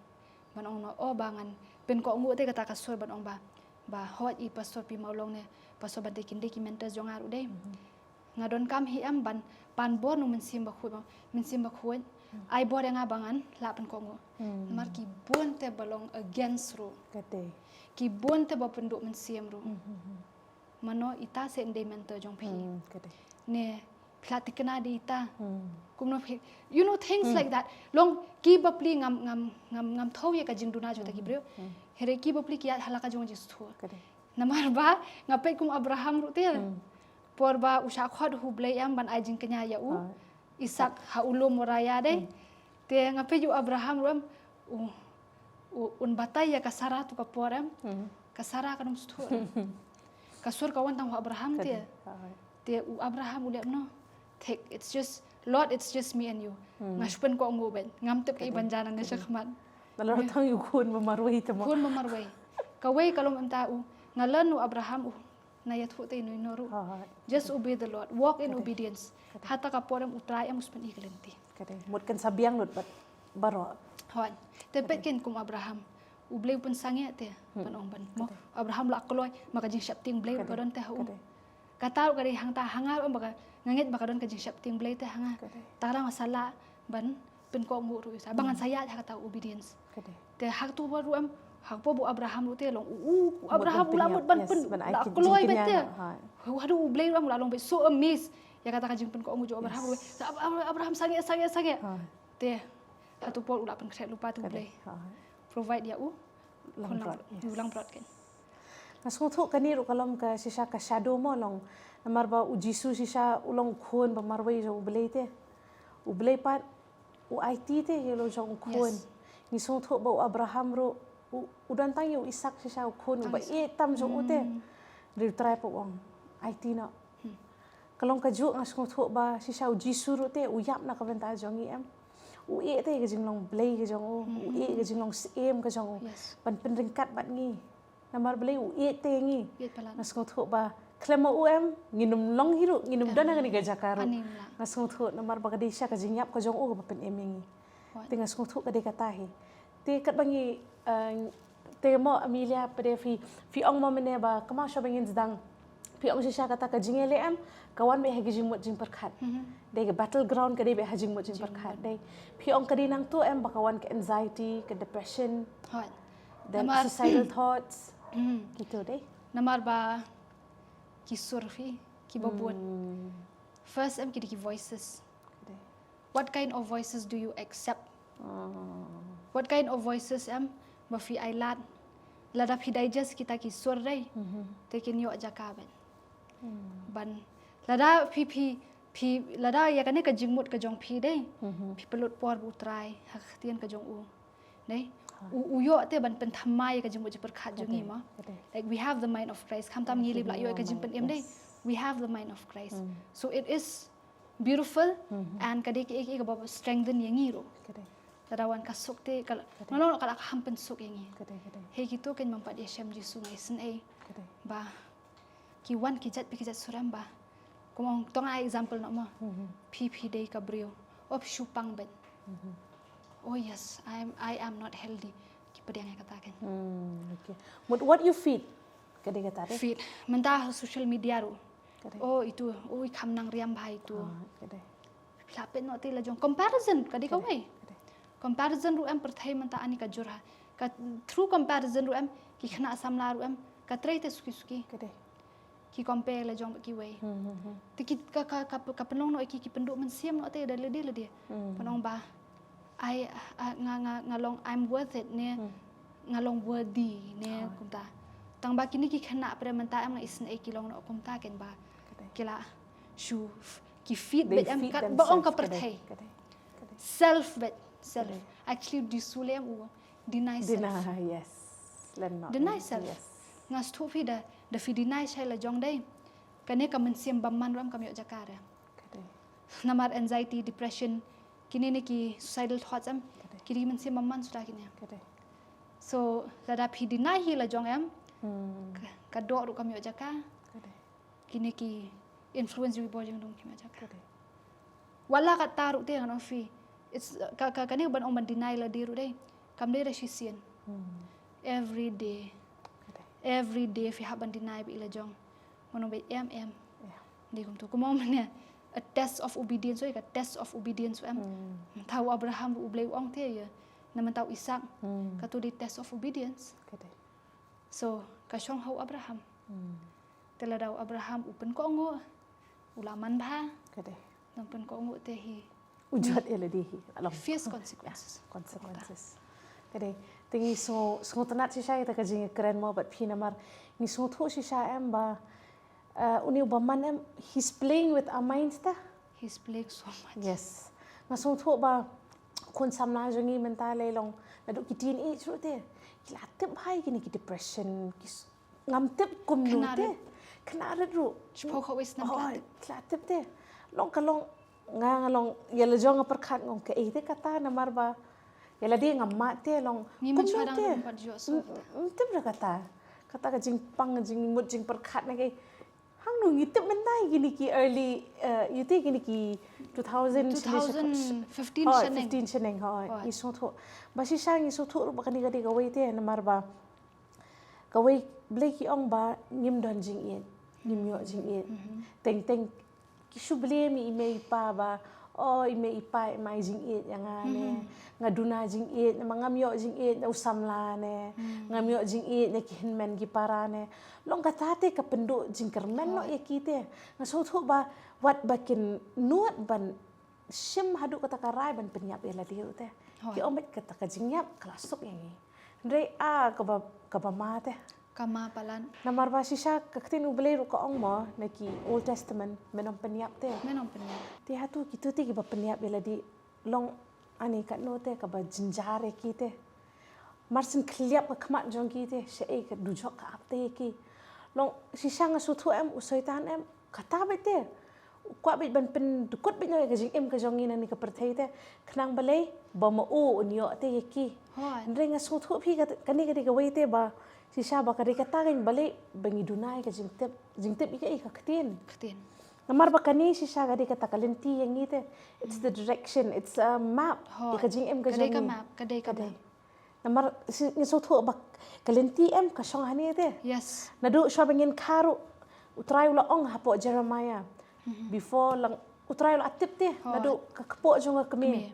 ban ong noh, o ba ngan pynkohnguh te kata ka sur ban ong ba, ba hooid i Pastor Pi Mawlong ne Pastor Bante kin dei ki mentors jong nga ruh dei. Nga donkam hi em ban pan bor na u Mynsiem Bakhuid, Mynsiem Bakhuid ai bor ïa nga ba ngan lah pynkohnguh. Namar ki bun te ba long against ruh. Ka dei. Ki bun te ba pynduh mynsiem ruh. Mano ita seh yn dei mentor jong phi? Ka dei. Ne phi la thikna da ita? Kumno phi, you know, things like that. Long ki bapli ngam, ngam, ngam, ngam thew ïa ka jingduna jong kita ki briew. Hynrei ki bapli ki ïaid ha la ka jong jingsngewthuh. Ka dei. Namar ba nga peit kum u Abraham ruh te. Por ba u shah khot ha U Blei em ban ai jingkñia ïa u Isak ha u lum Moria dei. Te nga peit u Abraham ruh em, u, u, un batai ïa ka Sara tu ka por em. Ka Sara kam sngewthuh. Ka sur ka wan tang ha u Abraham te. Te u Abraham u leh kumno? Thik, it's just, Lord, it's just me and you. Nga shu pynkohnguh beit. Ngam tip kaei ban jia nangne shakhmat. Nalor tang ïa u khun ba marwei te mo. Khun ba marwei. Kawei ka long mynta u, nga learn u Abraham u, na ïathuh te ino ino ruh. Just obey the Lord. Walk in obedience. Hata ka por em U Trai em u sa pyn-i ka lynti. Ka dei. Mut kan sa biang lut bad baroh. Hooid. Te peit kein kum Abraham. U Blei u pynsangeh te ban ong ban mo. Abraham la kloi, ma ka jingsheptieng Blei ruh ka don te ha u. Kata ruh ka dei hangta, ha nga ruh em ba ka, nga ngeit ba ka don ka jingsheptieng Blei te ha nga. Tang ba nga sa lah ban pynkohnguh ruh ïa u Trai. Ba ngan sa ïaid ha kata obedience. Te ha katu ba ruh em, ha kaba u Abraham ruh te long u, u, u Abraham u la mut ban pyn, la kloi beit te. Haduh U Blei ruh em u la long beit so amazed ïa kata ka jingpynkohnguh jong u Abraham ruh. Abraham sangeh, sangeh, sangeh. Te hatu por u la pynkhreh lypa te U Blei provide ïa u. Langbrot, yes. Langbrot kein. Nga sngewthuh kane ruh ka long ka shisha ka shadow mo long. Namar ba u Jisu shisha u long u khun ba marwei jong U Blei te. U Blei pat u aiti te ïa la jong u khun. Ngi sngewthuh ba u Abraham ruh u, u don tang ïa u Isak shisha u khun uba ïeit tam jong u te. Hynrei U Trai pat u ong, aiti noh. Ka long kajuh nga sngewthuh ba shisha u Jisu ruh te u ïap na ka bynta jong ngi em. U ïeit te ka jinglong Blei ka jong u, u ïeit ka jinglong syiem ka jong u. Ban pynryngkat bad ngi. Namar Blei u ïeit te ngi. Nga sngewthuh ba khlem ma u em, ngin ym long hi ruh, ngin ym don ha kane ka jaka ruh. Nga sngewthuh namar ba ka dei shisha ka jingïap ka jong u kaba pynim ïa ngi. Te nga sngewthuh ka dei kata hi. Te katba ngi, eh, te mo Amelia pat de phi, phi ong mo mynne ba kynmaw shwa ba ngin sdang. Phi ong shisha kata ka jingïaleh em ka wan beit ha ki jingmut jingpyrkhat. Dei ka battleground ka dei beit ha jingmut jingpyrkhat. Dei phi ong ka dei nangta em ba ka wan ka anxiety, ka depression, then suicidal thoughts. Kitu dei. Namar ba ki sur phi kiba bun. First em ki dei ki voices. What kind of voices do you accept? What kind of voices em ba phi ai lad? Lada phi digest kita ki sur dei, te kin ïoh jaka beit. Ban lada phi, phi, phi, lada ïa kane ka jingmut ka jong phi dei, phi pynlut por bad U Trai ha ka ktien ka jong u. Dei. U, u ïoh te ban pynthymmai ïa ka jingmut jingpyrkhat jong ngi mo. Like, we have the mind of Christ. Khamtam ngi lip la ïoh ïa ka jingpynim dei. We have the mind of Christ. So it is beautiful and ka dei kaei kaei kaba strengthen ïa ngi ruh. Lada wan ka suk te ka la, nga long ka la ka ham pynsuk ïa ngi. Hei kito kein bym pat ïashem Jisu nga isynei. Ba ki wan ki jait bad ki jait surem ba. Kum ong tong ai example noh mo. Phi phi dei ka briew. Op shu pang bad. Oh yes, I am I am not healthy. Ki pdiang ïa kata kein. Hmm, okay. But what you feed? Ka dei kata dei. Feed. Mynta social media ruh. Oh itu, oh i kham nang riam bha itu. Phi la peit noh te la jong comparison ka dei kawei. Comparison ruh em pyrthei mynta ani ka jur ha. Ka through comparison ruh em ki khynnah samla ruh em ka trei te suki suki. Ki compare la jong bad kiwei. Te ki ka ka ka ka pynlong noh ki ki pynduh mynsiem noh te da lade lade. Pynlong ba ai nga nga nga long I'm worth it ne nga long worthy ne kumta. Tang ba kine ki khynnah pyrem mynta em nga isynei ki long noh kumta kein ba. Ki la shu ki feed bad em kat ba ong ka pyrthei. Self bad self. Actually Jisu leh em u deny self. Deny self. Nga sngewthuh phi da da phi deny shai la jong dei. Kane ka mynsiem bymman ruh em kam ïoh jaka re. Namar anxiety, depression, kine ne ki suicidal thoughts em. Ki dei mynsiem bymman suda kine. So lada phi deny hi la jong em. Ka doh ruh kam ïoh jaka. Kine ki influence jong i bor jong dong ki ma jaka. Wala kata ruh te ngan ong phi. It's ka ka kane ban ong ban deny lade ruh dei. Kam dei da shisien. Every day. Every day phi hap ban deny bad i la jong. Ngan ong bad em em. Dei kumtu kumno mane a test of obedience oi ka test of obedience em. Tau Abraham u Blei u ong te ïa. Na mynta u Isak. Kato dei test of obedience. So ka shong ha u Abraham. Te lada u Abraham u pynkohnguh u la man bha. Nang pynkohnguh te hi. U jot ïa lade hi. Face consequences. Consequences. Ka dei. Te ngi sngew sngewtynnat shisha ïa ka jingkren mo bad phi namar ngi sngewthuh shisha em ba une u bymman em he's playing with our minds ta. He's playing so much. Yes. Nga sngewthuh ba khun samla jong ngi mynta lei long naduh ki teenage ruh te ki la tip bha ïa kine ki depression ki ngam tip kumno te. Khynnah rit ruh. Shiphew khatwei snem ki la tip te. Long ka long nga nga long ïa la jong nga pyrkhat nga ong kaei te kata namar ba ïa lade ngam mad te long. Ngim tip da kata. Kata ka jingpang jingmut jingpyrkhat na kaei. Hangno ngi tip mynta ïa kine ki early ïa te kine ki two thousand fifteen shaneng hoi ngi sngewthuh ba shisha ngi sngewthuh ruh ba kane ka dei kawei te namar ba kawei Blei ki ong ba ngim don jingïeit ngim ïoh jingïeit teng teng ki shu blame ïa i mei i pa ba o i mei i pa i mai jingïeit ïa nga ne nga duna jingïeit ne ma ngam ïoh jingïeit ne u samla ne ngam ïoh jingïeit ne ki hynmen ki para ne long kata te ka pynduh jingkyrmen noh ïa ki te nga sngewthuh ba wat ba kin nud ban shim haduh kata ka rai ban pynïap ïa lade ruh te ki ong bad kata ka jingïap ka la suk ïa ngi hynrei a kaba kaba ma te ka ma palat. Namar ba shisha ka ktien u Blei ruh ka ong mo na ki Old Testament men ym pynïap te. Men ym pynïap. Te hato kito te kiba pynïap ïa lade long ani katno te kaba jynjar ïa ki te. Mar syn khylliap ka khmat jong ki te shaei ka dujok ka ap te ïa ki. Long shisha nga sngewthuh em u soitan em kata beit te. U kwah beit ban pyndkut beit noh ïa ka jingim ka jong ngi na kane ka pyrthei te khnang balei ba ma u un ïoh te ïa ki. Hynrei nga sngewthuh phi kane ka dei kawei te ba shisha ba ka dei kata ka balei ba ngi duna ïa ka jingtip jingtip ïa ka ktien. Ktien. Namar ba kane shisha ka dei kata ka lynti ïa ngi te. It's the direction, it's a map ïa ka jingim ka jong ngi. Ka dei ka map, ka dei ka map. Namar ngi sngewthuh ba ka lynti em ka shong hangne te. Yes. Naduh shuwa ba ngin kha ruh U Trai u la ong hapoh Jeremiah. Before lang U Trai u la tip te naduh ka kpoh jong ka kmie.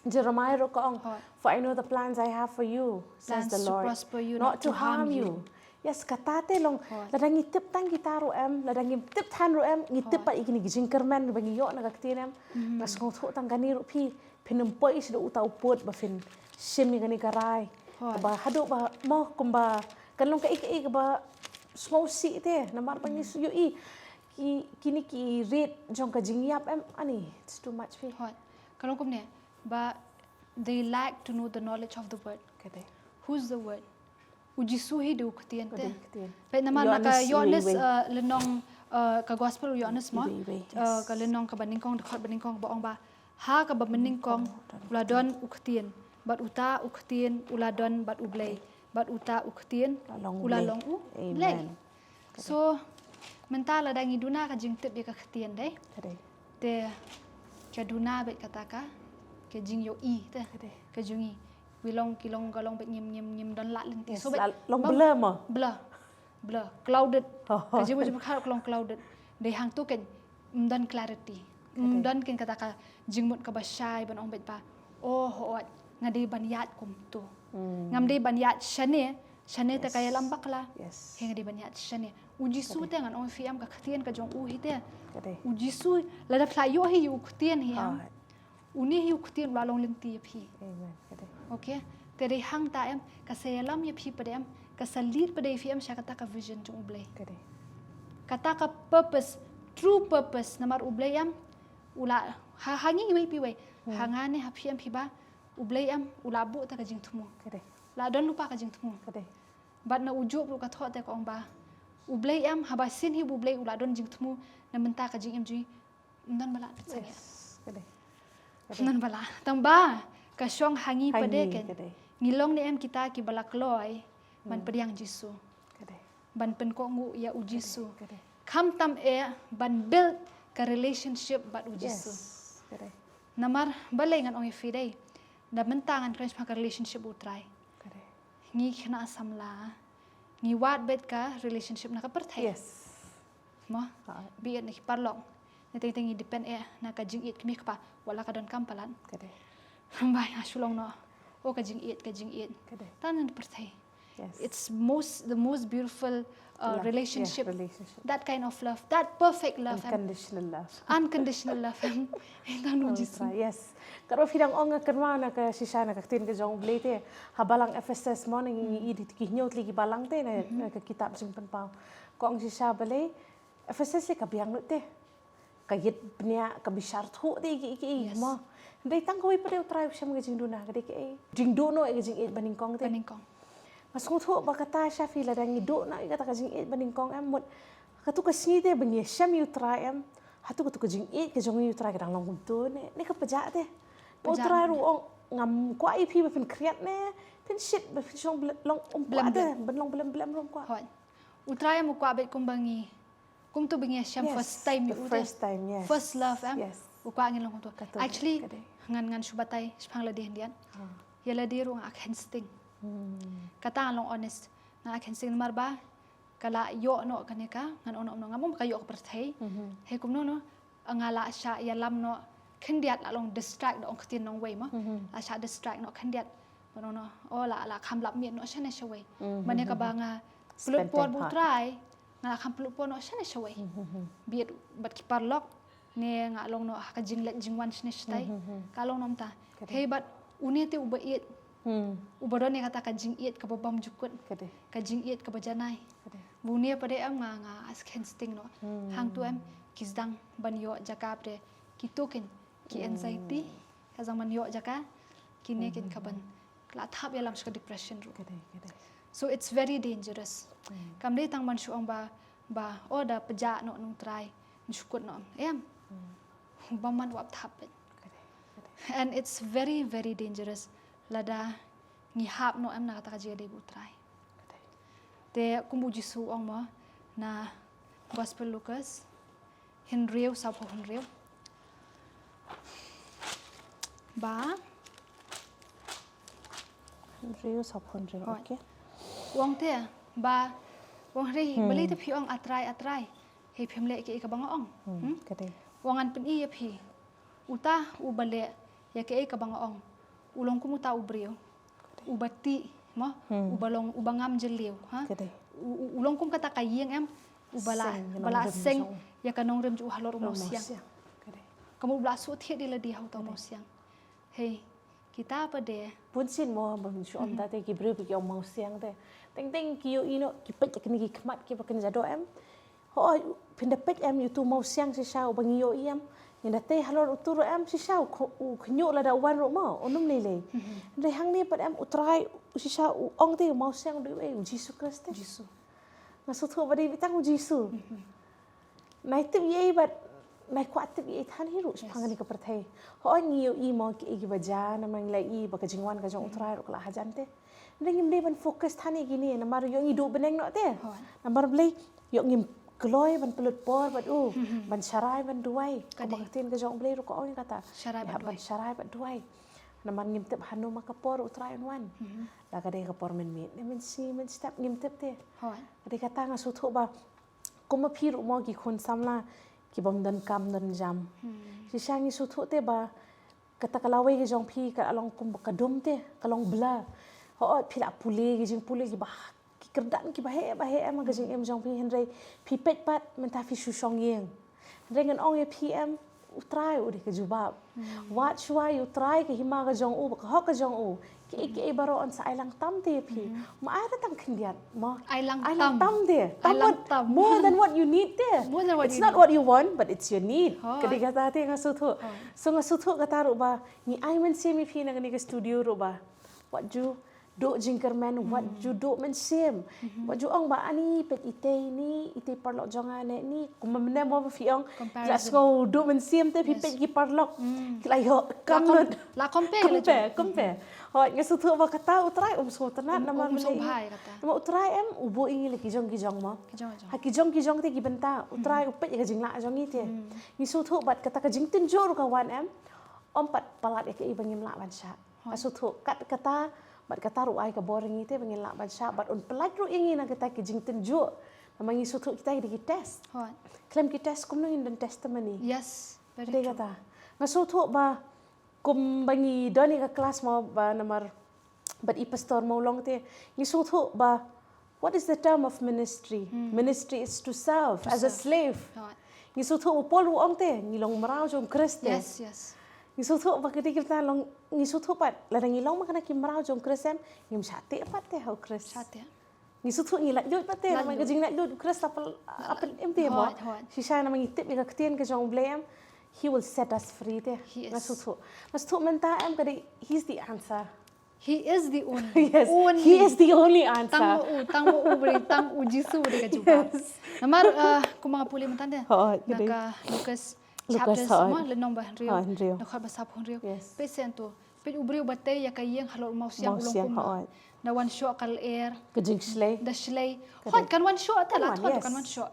Jeremiah ruh ka ong, for I know the plans I have for you, says the Lord, not to harm you. Yes, kata te long lada ngi tip tang kita ruh em, lada ngi tip than ruh em, ngi tip pat ïa kine ki jingkyrmen ba ngi ïoh na ka ktien em. Nga sngewthuh tang kane ruh phi phin ym poi sha uta u pud ba phin shim ïa kane ka rai. Ba haduh ba mo kumba kan long kaei kaei kaba sngewsih te namar ba ngi ïohi ki kine ki rit jong ka jingïap em ani it's too much phi. Hot. Ka long kumne ba they lack to know the knowledge of the word. Who's the word? U Jisu hi dei u ktien te. Peit namar na ka Ïoannis lynnong ka gospel u Ïoannis mo ka lynnong kaba nyngkong dkhot ba nyngkong ba ong ba ha kaba mynnyngkong u la don u ktien. Bad uta u ktien u la don bad U Blei. Bad uta u ktien u la long U Blei. So mynta lada ngi duna ka jingtip ïa ka ktien dei. Te ka duna bad kata ka, ka jingïohi te. Ka jingïohi. Wi long ki long ka long bad ngim, ngim, ngim don lah lynti. So bad long blur mo. Blur. Blur, clouded. Ka jingmut jingpyrkhat ka long clouded. Dei hangto kan ym don clarity. Ym don kan kata ka jingmut kaba shai ban ong bad ba, oh, hooid, nga dei ban ïaid kumto. Ngam dei ban ïaid shane, shane te ka ïalam bakla. He nga dei ban ïaid shane. U Jisu te ngan ong ïa phi em, ka ktien ka jong u hi te. U Jisu, lada phi la ïohi ïa u ktien hi em. Une hi u ktien u la long lynti ïa phi. Okay. Te dei hangta em, ka sa ïalam ïa phi pat em, ka sa lead pat ïa phi em sha kata ka vision jong U Blei. Kata ka purpose, true purpose, namar U Blei em u la, ha, ha ngi iwei pa iwei. Ha nga ne ha phi em phi ba, U Blei em u la buh ta ka jingthmu. La don lypa ka jingthmu. Bad na u Job ruh ka thoh te ka ong ba, U Blei em, haba sien hi U Blei u la don jingthmu na mynta ka jingim jong ngi. Ym don ba lah. Ym don ba lah. Tang ba ka shong ha ngi pat de kan. Ngi long ne em kita kiba la kloi ban pdiang Jisu, ban pynkohnguh ïa U Jisu. Khamtam eh ban build ka relationship bad U Jisu. Namar balei ngan ong ïa phi dei, da mynta ngan kren shaphang ka relationship U Trai. Ngi khynnah samla, ngi wad bad ka relationship na ka pyrthei. Mo, bad na ki paralok, na teng teng ngi depend eh na ka jingïeit kmie kpa, wat la ka donkam palat. Ba nga shu long noh, oh, ka jingïeit, ka jingïeit. Tang na pyrthei. It's most, the most beautiful uh, relationship. That kind of love, that perfect love. Unconditional love. Unconditional love. Tang na U Jisu. Yes. Ka ruh phi dang ong nga kynmaw na ka shisha na ka ktien ka jong U Blei te. Ha balang Ephesus mo, ngi ïohi ki hynñiew tylli ki balang te na ka kitab Jingpynpaw. Ka ong shisha balei Ephesus lei ka biang lut te. Ka ïit bniah, ka bishar thuh te ki, ki, mo. Dei tang kawei pat de U Trai u shem ka jingduna, ka dei ka jingduh noh ïa ka jingïeit banyngkong te. Nga sngewthuh ba kata sha phi lada ngi duh noh ïa kata ka jingïeit banyngkong em, mut katu ka sngi te ba ngi shem ïa U Trai em. Hato katu ka jingïeit ka jong ngi ïa U Trai ka dang long kumto ne, ne ka pjah te. U Trai ruh u ong ngam kwah ïa phi ba phin khriat ne phin shit, ba phin shong long, um kwah te, ban long blem blem ruh um kwah. U Trai em u kwah bad kumba ngi, kumto ba ngi ïashem first time ïa u te. First love em. U kwah ngin long kumto. Actually ngan, ngan shu batai shaphang lade khyndiat. Ïa lade ruh nga kheiñ sting. Kata ngan long honest, nga kheiñ sting namar ba ka la ïoh noh kane ka, ngan ong noh ngam ong ka ïoh ka pyrthei. Hei kumno noh, nga la shah ïalam noh khyndiat, la long distract, da ong ktien nongwei mo. La shah distract noh khyndiat. Ban ong noh, oh, la, la kham lap miet noh shane shawei. Mane kaba nga pynlut por bad U Trai, nga la kham pynlut por noh shane shawei. Bad, bad ki paralok ne nga long noh ha ka jingleit jingwan shane shatai. Ka long noh mynta. Hei bad une te uba ïeit, uba don ïa kata ka jingïeit kaba bymjukut, ka jingïeit kaba janai. Ba une pat de em nga, nga kheiñ sting noh. Hangto em ki sdang ban ïoh jaka pat de kito kin, ki anxiety, ka sdang ban ïoh jaka, kine kin ka ban la thap ïalam sha ka depression ruh. So it's very dangerous. Kam dei tang ban shu ong ba, ba, oh, da pjah noh na U Trai, ngan shu kut noh em. Bymman, wat thap beit. And it's very, very dangerous lada ngi hap noh em na kata ka jingïadei bad U Trai. Te kumba U Jisu u ong mo na Gospel Lukas hynriew, sawphew hynriew. Ba hynriew, sawphew hynriew. Okay. U ong te ba, u ong, hynrei balei te phi ong, A Trai, A Trai, hei phim leh kaei kaba nga ong? U ong, ngan pyni ïa phi. Uta uba leh ïa kaei kaba nga ong u long kum uta u briew uba tih mo, uba long, uba ngam jylliew, ha. U, u, u long kum kata ka ïing em, uba la, uba la seng ïa ka nongrim jong u halor u mawsiang. Ka mut uba la shu thied ïa lade ha uta u mawsiang. Hei, kita pat de. Bunsien mo, ban shu ong, ta te ki briew ba ki ong mawsiang te, teng teng ki ïohi noh, ki peit ïa kine ki khmat kiba kynja doh em. Hooid, phin da peit em ïa utu u mawsiang shisha uba ngi ïohi em. Ngin da tei halor utu ruh em, shisha u khynñiuh lada u wan ruh mo, un ym lei lei. Hynrei hangne pat em U Trai shisha u ong te u mawsiang u dei uei, U Jisu Khrist te. Nga sngewthuh ba dei tang U Jisu. Nai tip ïa i bad Nai kwah tip ïa i than hi ruh shaphang kane ka pyrthei. Hooid ngi ïohi mo kiei kiba jia namar ngi la i ba ka jingwan ka jong U Trai ruh ka la hajan te. Hynrei ngim dei ban focus than ïa kine namar ïoh ngi duh bneng noh te. Namar Blei ïoh ngim kloi ban pynlut por bad u ban sharai ban duwai. Kumba ka ktien ka jong U Blei ruh ka ong ïa kata. Sharai bad duwai. Ban sharai bad duwai. Namar ngim tip hano ma ka por U Trai un wan. La ka dei ka por mynmiet ne mynsngi mynstep ngim tip te. Ka dei kata nga sngewthuh ba kum ma phi ruh mo ki khun samla ki bym don kam don jam. Shisha ngi sngewthuh te ba kata ka lawei ka jong phi ka long kum ka dum te ka long bla. Hooid phi la pule ki jingpule kiba ki kyrdan kiba heh ba heh em ka jingim jong phi hynrei phi peit pat mynta phi shu shong ïing. Hynrei ngan ong ïa phi em U Trai u dei ka jubab. Wat shuwa ïa U Trai ka hima ka jong u ba ka hok ka jong u. Kiei kiei baroh yn sa ai lang tam te ïa phi. Ma ai da tang khyndiat ma ai lang tam te. Tam more than what you need te. It's not what you want but it's your need. Ka dei kata te nga sngewthuh. So nga sngewthuh kata ruh ba ngi ai mynsiem ïa phi na kane ka studio ruh ba wat ju duh jingkyrmen wat ju duh mynsiem. Wat ju ong ba ani peit itei ni itei paralok jong nga ne ni kumba mynne mo ba phi ong. Ki la sngew duh mynsiem te phi peit ki paralok ki la ïoh kam lut. La compare compare. Hooid nga sngewthuh ba kata U Trai um sngewtynnat namar U Trai em u buh ïa ngi la ki jong ki jong mo. Ha ki jong ki jong te ki bynta U Trai u peit ïa ka jinglah jong ngi te. Ngi sngewthuh bad kata ka jingtynjuh ruh ka wan em. Ym pat palat ïa kaei ba ngim lah ban shah. Nga sngewthuh kat kata bad kata ruh ai ka bor ïa ngi te ba ngin lah ban shah bad un pynlait ruh ïa ngi na kita ki jingtynjuh. Namar ngi sngewthuh kita ki dei ki test. Khlem ki test kumno ngin don testimony. Yes. Ka dei kata. Nga sngewthuh ba kumba ngi don ïa ka klas mo ba namar bad i pastor mo long te ngi sngewthuh ba what is the term of ministry? Ministry is to serve as a slave. Ngi sngewthuh u Paul u ong te ngi long mraw jong Khrist te. Ngi sngewthuh ba ka dei kita long ngi sngewthuh pat lada ngi long ma kane ki mraw jong Khrist em ngim shah teh pat te ha u Khrist. Ngi sngewthuh ngi laitluid pat te namar ka jinglaitluid u Khrist la pynlait em te mo. Shisha namar ngi tip ïa ka ktien ka jong U Blei em he will set us free te. Nga sngewthuh. Nga sngewthuh mynta em ka dei he is the answer. He is the only. Yes, he is the only answer. Tang u, tang u bri, tang u Jisu bri ka jubab. Namar kumba nga pule mynta de. Na ka Lucas chapter mo lynnong ba hynriew. Na khot ba sawphew hynriew. Peit shen to. Peit u briew ba tei ïa ka ïing halor u mawsiang u long kumno. Na wan shoh ka lyer. Ka jingshlei. Da shlei. Hooid kan wan shoh te la thot kan wan shoh.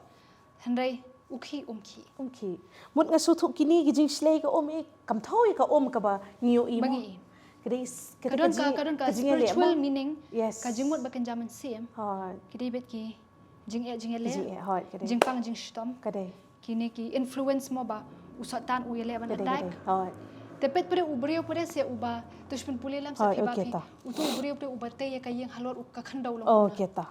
Hynrei u khih um khih. Um khih. Mut nga sngewthuh kine ki jingshlei ka um i kam thaw ïa ka um kaba ngi ïohi mo. Ka dei ka don ka don ka spiritual meaning. Ka jingmut ba kynja mynsiem. Ki dei bad ki jingeh jingeh leh. Jingpang jingshitom. Kine ki influence mo ba u Soitan u ïaleh ban attack. Te peit pyrshah u briew pyrshah se uba tush pynpule lem sa phi ba phi utu u briew pyrshah uba tei ïa ka ïing halor u ka khyndew long. Kata.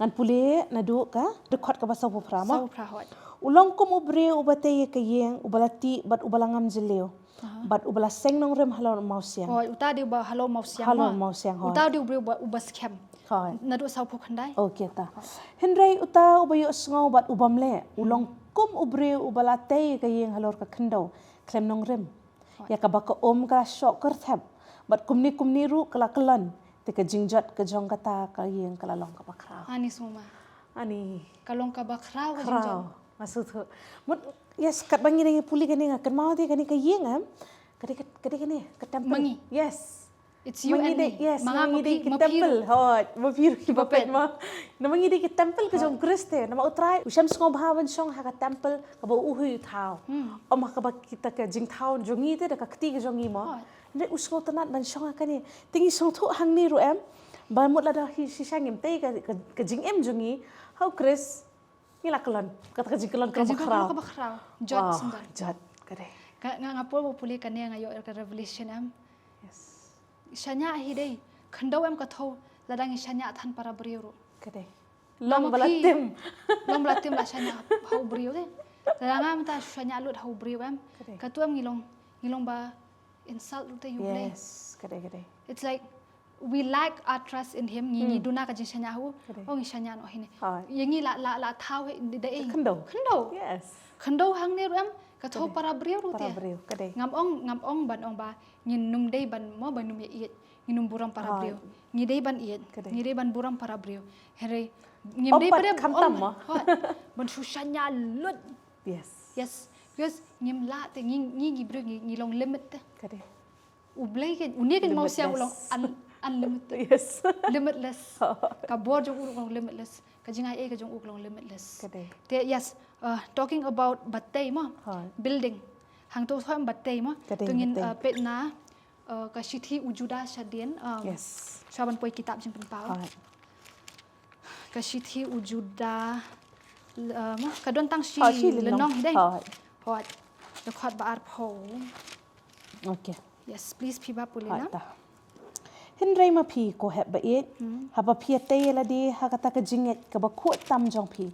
Ngan pule naduh ka dkhot kaba sawphew phra mo. Sawphew phra hooid. U long kum u briew uba tei ïa ka ïing uba la tih bad uba la ngam jylliew. Bad uba la seng nongrim halor u mawsiang. Hooid, uta dei uba halor u mawsiang. Halor u mawsiang hooid. Uta dei u briew uba skhem. Hooid. Naduh sawphew khyndai. Kata. Hynrei uta uba ïohsngew bad u bym leh u long kum u briew uba la tei ïa ka ïing halor ka khyndew khlem nongrim. Ïa kaba ka um ka la shoh kyrthep bad kumne kumne ruh ka la kyllon. Te ka jingjot ka jong kata ka ïing ka la long kaba khraw. Ani sngewma. Ani. Ka long kaba khraw ka jingjot. Nga sngewthuh. Mut yes katba ngi dang ïa pule kane nga kynmaw te kane ka ïing em. Ka dei ka dei kane ka temple. Yes. It's you and me. Yes, ma ngi dei ki temple. Hooid, ma phi ruh kiba peit ma. Namar ngi dei ki temple ka jong Khrist te. Namar U Trai u shem sngewbha ban shong ha ka temple kaba u hui u thaw. Ym ha kaba kita ka jingthaw jong ngi te da ka kti ka jong ngi mo. Hynrei u sngewtynnat ban shong ha kane. Te ngi sngewthuh hangne ruh em ba mut lada hi shisha ngim tei ka jingim jong ngi ha u Khrist. Ngi la kyllon kata ka jingkyllon kaba khraw. Jot sendar. Jot ka dei. Nga nga pule ba pule kane nga ïoh ka revelation em. Shaniah hi dei khyndew em ka thew lada ngi shaniah than para briew ruh. Ka dei. Long ba la tim. Long ba la tim la shaniah ha u briew te. Lada nga mynta shaniah lut ha u briew em. Ka tu em ngi long ngi long ba insult ruh te ïa U Blei. Yes, ka dei ka dei. It's like we lack our trust in him ngi ngi duna ka jingshaniah ha u. Oh ngi shaniah noh hi ne. Ïa ngi la la la thaw hi da ei. Khyndew. Khyndew. Yes. Khyndew hangne ruh em ka thew para briew ruh te. Para briew ka dei. Ngam ong ngam ong ban ong ba ngin nym dei ban mo ban nym ïa ïeit. Ngin nym burom para briew. Ngi dei ban ïeit. Ngi dei ban burom para briew. Hynrei ngim dei ban khamtam mo. Ban shu shaniah lut. Yes. Yes. Because Ngim lah te, ngi, ngi, ngi briew ngi, ngi long limit te. Ka dei. U Blei ka, une ka mawsiang u long un-, unlimited. Yes. Limitless. Ka bor jong u long limitless. Ka jingai ei ka jong u long limitless. Ka dei. Te, yes, uh, talking about batei mo. Building. Hangto soi batei mo. Ka dei, to ngin, batei. Uh, peit na, uh, ka shithi u Juda shadien, um, yes, sha ban poi kitab Jingpynpaw. Ka shithi u Juda, uh, mo, ka don tang shi, oh, shi lynnong, lynnong hi dei. Hooid. Dkhot ba arphew. Okay. Yes, please, phi ba pule na. Hynrei ma phi ko hep ba ïeit, hmm, haba phi ïatei ïa lade ha kata ka jingngeit kaba khuid tam jong phi,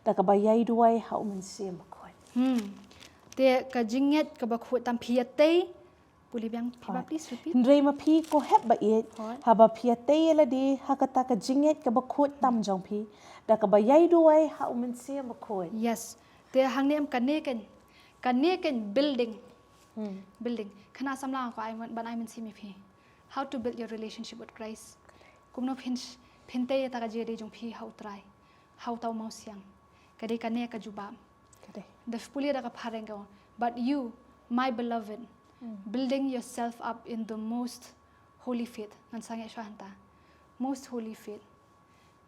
da kaba ïai duwai ha u Mynsiem Bakhuid. Hmm. Te ka jingngeit kaba khuid tam, phi ïatei, pule biang phi ba, please repeat. Hynrei ma phi ko hep ba ïeit, haba phi ïatei ïa lade ha kata ka jingngeit kaba khuid tam jong phi, da kaba ïai duwai ha u Mynsiem Bakhuid. Yes. Te hangne em kane kan, kane kan building. Hmm. Building. Kane samla ko ai ban ai mynsiem ïa phi. How to build your relationship with Christ. Kumno phin, phin tei ïa kata ka jingïadei jong phi ha u Trai, ha uta u mawsiang. Ka dei kane ka jubab. Ka dei. Da pule da ka phareng ka ong, "But you, my beloved, hmm, building yourself up in the most holy faith." Ngan sangeh shuwa hangta. Most holy faith.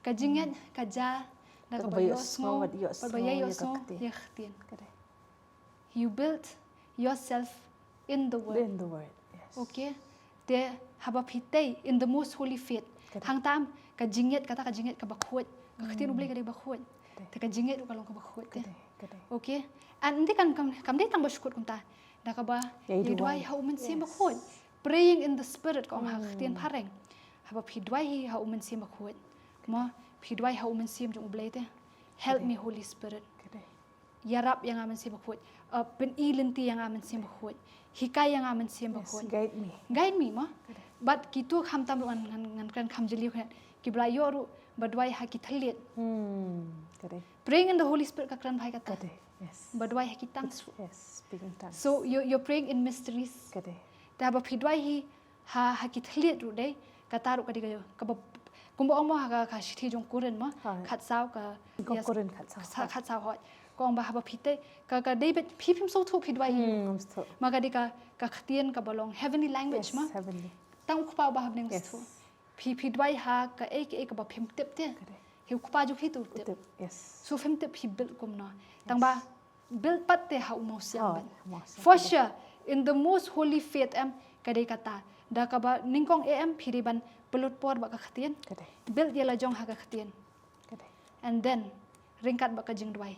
Ka jingngeit, hmm, ka jia da kaba ïohsngew, bad ïohsngew ïa ka ktien. Ka dei. You build yourself in the word. In the word, yes. Okay. Te haba phi tei in the most holy faith. Ka dei. Hangta em ka jingngeit, kata ka jingngeit kaba khuid. Ka ktien U Blei ka dei ba khuid. Ka dei. Te ka jingngeit ruh ka long kaba khuid te. Ka dei, ka dei. Okay. And ym dei kan kam, kam dei tang ba shu kut kumta. Da kaba ïai duwai ha u Mynsiem Bakhuid. Yes. Praying in the Spirit ka ong ha ka ktien phareng. Haba phi duwai hi ha u Mynsiem Bakhuid. Mo, phi duwai ha u Mynsiem jong U Blei te. Help me, Holy Spirit. Ka dei. Ïarap ïa nga Mynsiem Bakhuid. Uh, pyni lynti ïa nga Mynsiem Bakhuid. Hikai ïa nga Mynsiem Bakhuid. Yes, guide me. Guide me, mo. Ka dei. Bad kito khamtam ruh ngan, ngan, ngan kren kham jylliew kane. Kiba la ïoh ruh ba duwai ha ki thylliej. Hmm, ka dei. Praying in the Holy Spirit ka kren bha ïa kata. Ka dei, yes. Ba duwai ha ki tongues ruh. Yes, speaking tongues. So, you, you're praying in mysteries. Ka dei. Te haba phi duwai hi ha, ha ki thylliej ruh dei, kata ruh ka dei ka, kaba, kumba ong mo ha ka, ka shithi jong Korinth mo, khatsaw ka, yes, Korinth khatsaw. Khatsaw, hooid. Ka ong ba haba phi tei, ka, ka dei beit phi phim sngewthuh phi duwai hi. Hmm, ngam sngewthuh. Ma ka dei ka, ka ktien kaba long heavenly language mo. Yes, heavenly. Tang u Kpa uba ha bneng u sngewthuh. Phi, phi duwai ha kaei kaei kaba phim tip te. Ka dei. Hi u Kpa jong phi te u tip. U tip, yes. So phim tip phi build kumno. Tang ba build pat te ha u mawsiang. Oh, ban. Ha u mawsiang. For sure, in the most holy faith em ka dei kata. Da kaba nyngkong eh em phi dei ban pynlut por bad ka ktien. Ka dei. Build ïa la jong ha ka ktien. Ka dei. And then ryngkat bad ka jingduwai.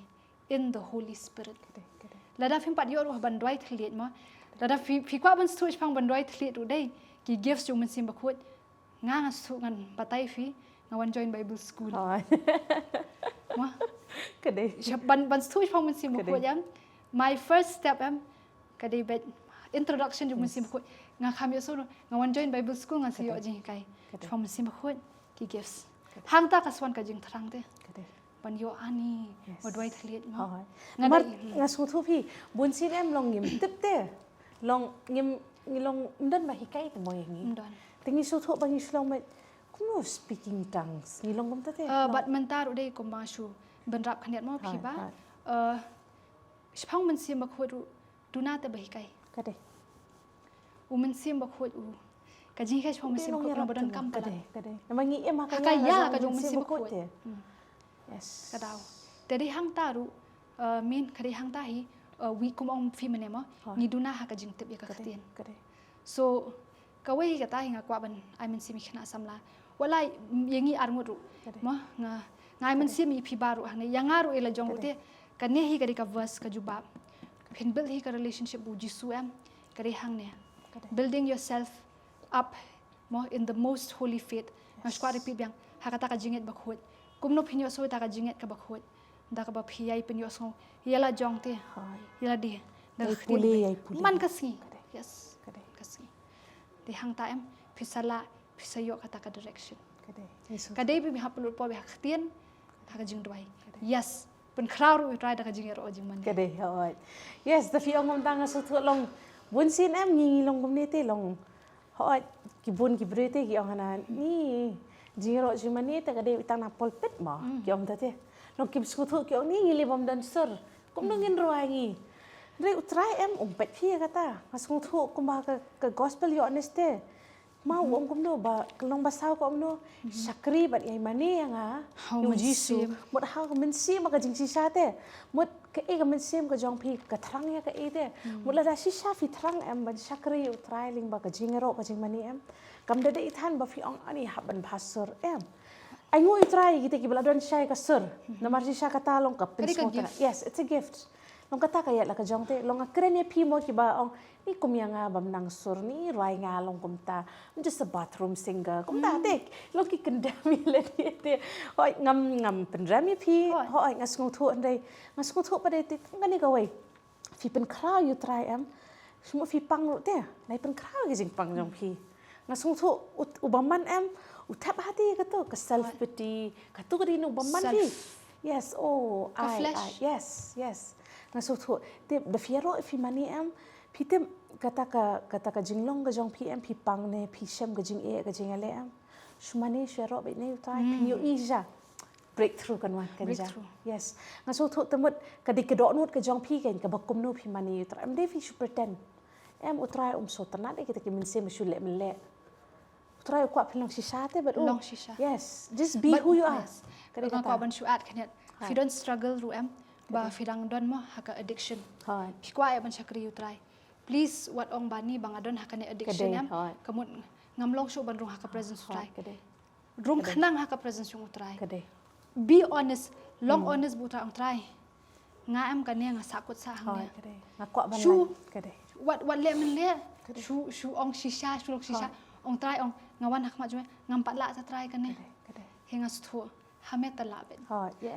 In the Holy Spirit. Ka dei, ka dei. Lada phim pat ïoh ruh ban duwai thylliej mo. Lada phi, phi kwah ban sngewthuh shaphang ban duwai thylliej ruh dei. Ki gifts jong u Mynsiem Bakhuid. Nga, nga sngewthuh ngan batai phi, nga wan join Bible school. Oh. Mo? Ka dei. Shap-, ban, ban sngewthuh shaphang u Mynsiem Bakhuid em. My first step em, ka dei beit introduction jong u Mynsiem Bakhuid. Nga kham ïohsngew, nga wan join Bible school, ngan sa ïoh jinghikai. Ka dei. Shaphang u Mynsiem Bakhuid, ki gifts. Ka dei. Hangta ka sa wan ka jingthrang te. Ka dei. Ban ïoh ani, yes, ba duwai thylliej mo. Hooid. Namar nga sngewthuh phi, bunsien em long ngim tip te. Long ngim, ngi long ym don ba hikai te mo ïa ngi. Ym don. Te ngi sngewthuh ba ngi shu long beit kumno speaking tongues. Ngi long kumta te. Eh, bad mynta ruh dei kumba shu bynrap khyndiat mo phi ba. Hooid, hooid. Eh, shaphang u Mynsiem Bakhuid ruh duna te ba hikai. Ka dei. U Mynsiem Bakhuid u. Ka jinghikai shaphang u Mynsiem Bakhuid long ba donkam palat. Ka dei, ka dei. Namar ngi im ha ka ïa ka jong u Mynsiem Bakhuid te. Hmm. Yes. Ka daw. Te dei hangta ruh, eh, min ka dei hangta hi, eh, wi kum ong phi mynne mo. Hooid. Ngi duna ha ka jingtip ïa ka ktien. Ka dei, ka dei. So, kawei kata hi nga kwah ban ai mynsiem ïa ki khynnah samla. Wat la ïa ngi arngut ruh. Ka dei. Mo, nga, nga ai mynsiem ïa phi baroh hangne. Ïa nga ruh ïa la jong ruh te. Kane hi ka dei ka verse ka jubab. Phin build hi ka relationship bad u Jisu em. Ka dei hangne. Ka dei. Building yourself up, mo, in the most holy faith. Nga shu kwah repeat biang. Ha kata ka jingngeit bakhuid. Kumno phin ïohsngew ïa kata ka jingngeit kaba khuid. Da kaba phi ïai pynïohsngew ïa la jong te. Hooid. Ïa lade. Da ka ktien. Ïai pule, ïai pule. Man ka sngi. Ka dei. Yes. Ka dei. Ka sngi. Te hangta em, phi sa lah, phi sa ïoh kata ka direction. Ka dei. Yes, ka dei, phi hap lut por, phi ha ka ktien, ha ka jingduwai. Ka dei. Yes. Pynkhraw ruh ïa u Trai da ka jingïaroh jingmane. Ka dei, hooid. Yes, da phi ong kumta nga sngewthuh long. Bunsien em ngi, ngi long kumne te long. Hooid, ki bun ki briew te ki ong hana, ni jingïaroh jingmane te ka dei tang na pulpit mo, ki ong ta te. Long kim sngewthuh ki ong ni ngi leh bym don sur. Kumno ngin rwai ngi. Hynrei u Trai em um peit phi ïa kata. Nga sngewthuh kumba ka, ka gospel ïoh niste. Ma u ong kumno ba ka long ba saw ka ong no. Shakri bad ïai mane ïa nga. Hau mynsiem. Mut hau mynsiem ka jingshisha te. Mut kaei ka mynsiem ka jong phi ka thrang ïa kaei te. Mut lada shisha phi thrang em ban shakri u Trai lyngba ka jingïaroh ka jingmane em. Kam da dei than ba phi ong ani hap ban bha sur em. Ai ngu i Trai kita kiba la don shai ka sur. Namar shisha kata long ka pynsngewtynnat. Yes, it's a gift. Long kata ka ïa la ka jong te, long nga kren ïa phi mo kiba ong, ni kum ïa nga bym nang sur ni, rwai nga long kumta. I'm just a bathroom singer. Kumta te, long ki kyndem ïa lade te. Hoi ngam, ngam pynrem ïa phi. Hoi nga sngewthuh hynrei, nga sngewthuh pat te, nga ni kawei. Phi pynkhraw ïa u Trai em. Shu mo phi pang ruh te, nai pynkhraw ïa ka jingpang jong phi. Nga sngewthuh u, u bymman em, u thep hati kato, ka self pity, kato ka dei na u bymman phi. Yes, oh, ka flesh. Yes, yes. Nga sngewthuh, te da phi ïaroh phi mane em, phi te kata ka, kata ka jinglong ka jong phi em, phi pang ne, phi shem ka jingeh ka jingïaleh em. Shu mane shu ïaroh beit ne u Trai, phin ïohi shisha. Breakthrough kan wan kan jia. Yes. Nga sngewthuh te mut ka dei ka dohnud ka jong phi kan kaba kumno phi mane u Trai. Em dei phi shu pretend. Em u Trai um sngewtynnat ïa kita ki mynsiem shu leh mynleh. U Trai u kwah phi long shisha te bad u. Long shisha. Yes. Just be who you are. Ka dei kata. Nga kwah ban shu add kane. Phi don struggle ruh em ba phi dang don mo ha ka addiction. Phi kwah ïa ban shakri u Trai. Please wat ong bani ba nga don ha kane addiction em. Ka mut ngam long shuh ban rung ha ka presence u Trai. Rung khnang ha ka presence jong u Trai. Be honest, long honest bad u Trai, ong Trai. Nga em kane nga sahkut sah hangne. Nga kwah ban shu wat, wat leh mynleh. Shu, shu ong shisha, shu long shisha. Ong Trai, ong nga wan ha khmat jong me, ngam pat lah ta Trai kane. He nga sngewthuh ha me te lah beit.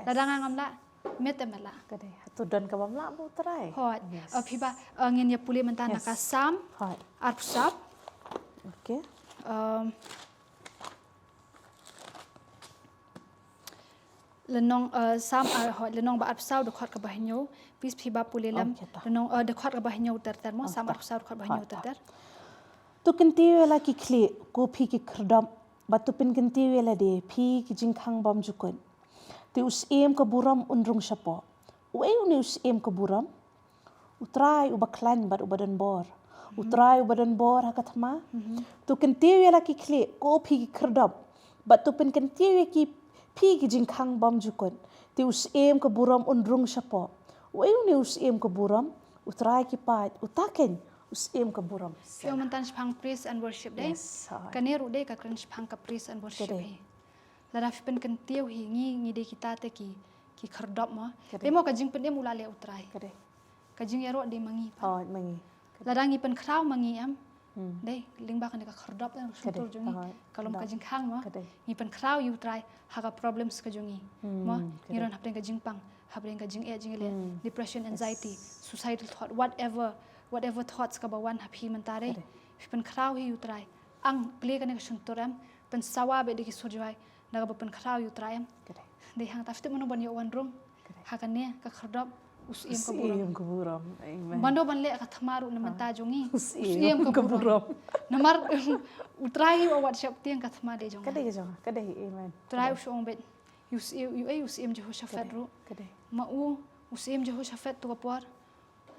Lada nga ngam lah, me te me lah. Ka dei, hato don kaba ym lah bad u Trai. Hooid. Phi ba ngin ïa pule mynta na ka Salm arphew saw. Okay. Lynnong, Salm, hooid, lynnong ba arphew saw dkhot kaba hynñiew. Phi, phi ba pule lem. Lynnong, dkhot kaba hynñiew ter ter mo, Salm arphew saw dkhot ba hynñiew ter ter. To kyntiew ïa la ki khlieh ko phi ki khyrdop, bad to pynkyntiew ïa lade phi ki jingkhang bymjukut. Te u Syiem ka burom un rung shapoh. Uei une u Syiem ka burom? U Trai uba khlaiñ bad uba don bor. U Trai uba don bor ha ka thma. To kyntiew ïa la ki khlieh ko phi ki khyrdop, bad to pynkyntiew ïa ki phi ki jingkhang bymjukut. Te u Syiem ka burom un rung shapoh. Uei une u Syiem ka burom? U Trai ki paid, uta keiñ u Syiem ka burom. Phi ong mynta shaphang praise and worship dei. Kane ruh dei ka kren shaphang ka praise and worship hi. Lada phi pynkyntiew hi ngi, ngi dei kita te ki, ki khyrdop mo. Te mo ka jingpynim u la leh u Trai. Ka jingïaroh dei ma ngi. Lada ngi pynkhraw ma ngi em. Dei lyngba kane ka khyrdop te shyntur jong ngi. Ka long ka jingkhang mo. Ngi pynkhraw ïa u Trai ha ka problems ka jong ngi. Mo ngi don hapdeng ka jingpang, hapdeng ka jingeh jingïaleh, depression, anxiety, suicidal thought, whatever, whatever thoughts kaba wan ha phi mynta dei. Phi pynkhraw hi ïa u Trai. Ang plie kane ka shyntur em, pynsawa beit da ki sur jwai na kaba pynkhraw ïa u Trai em. Dei hangta phi tip mano ban ïoh wan rung ha kane ka khyrdop? U Syiem ka burom. Mano ban leh ka thma ruh na mynta jong ngi? U Syiem ka burom. Namar u Trai hi u wat sheptieng, ka thma dei jong nga. Ka dei jong nga. Ka dei, amen. Trai u shu ong beit, ïa u Syiem, ïa u Syiem Jehoshaphat ruh. Ma u, u Syiem Jehoshaphat tu ka por,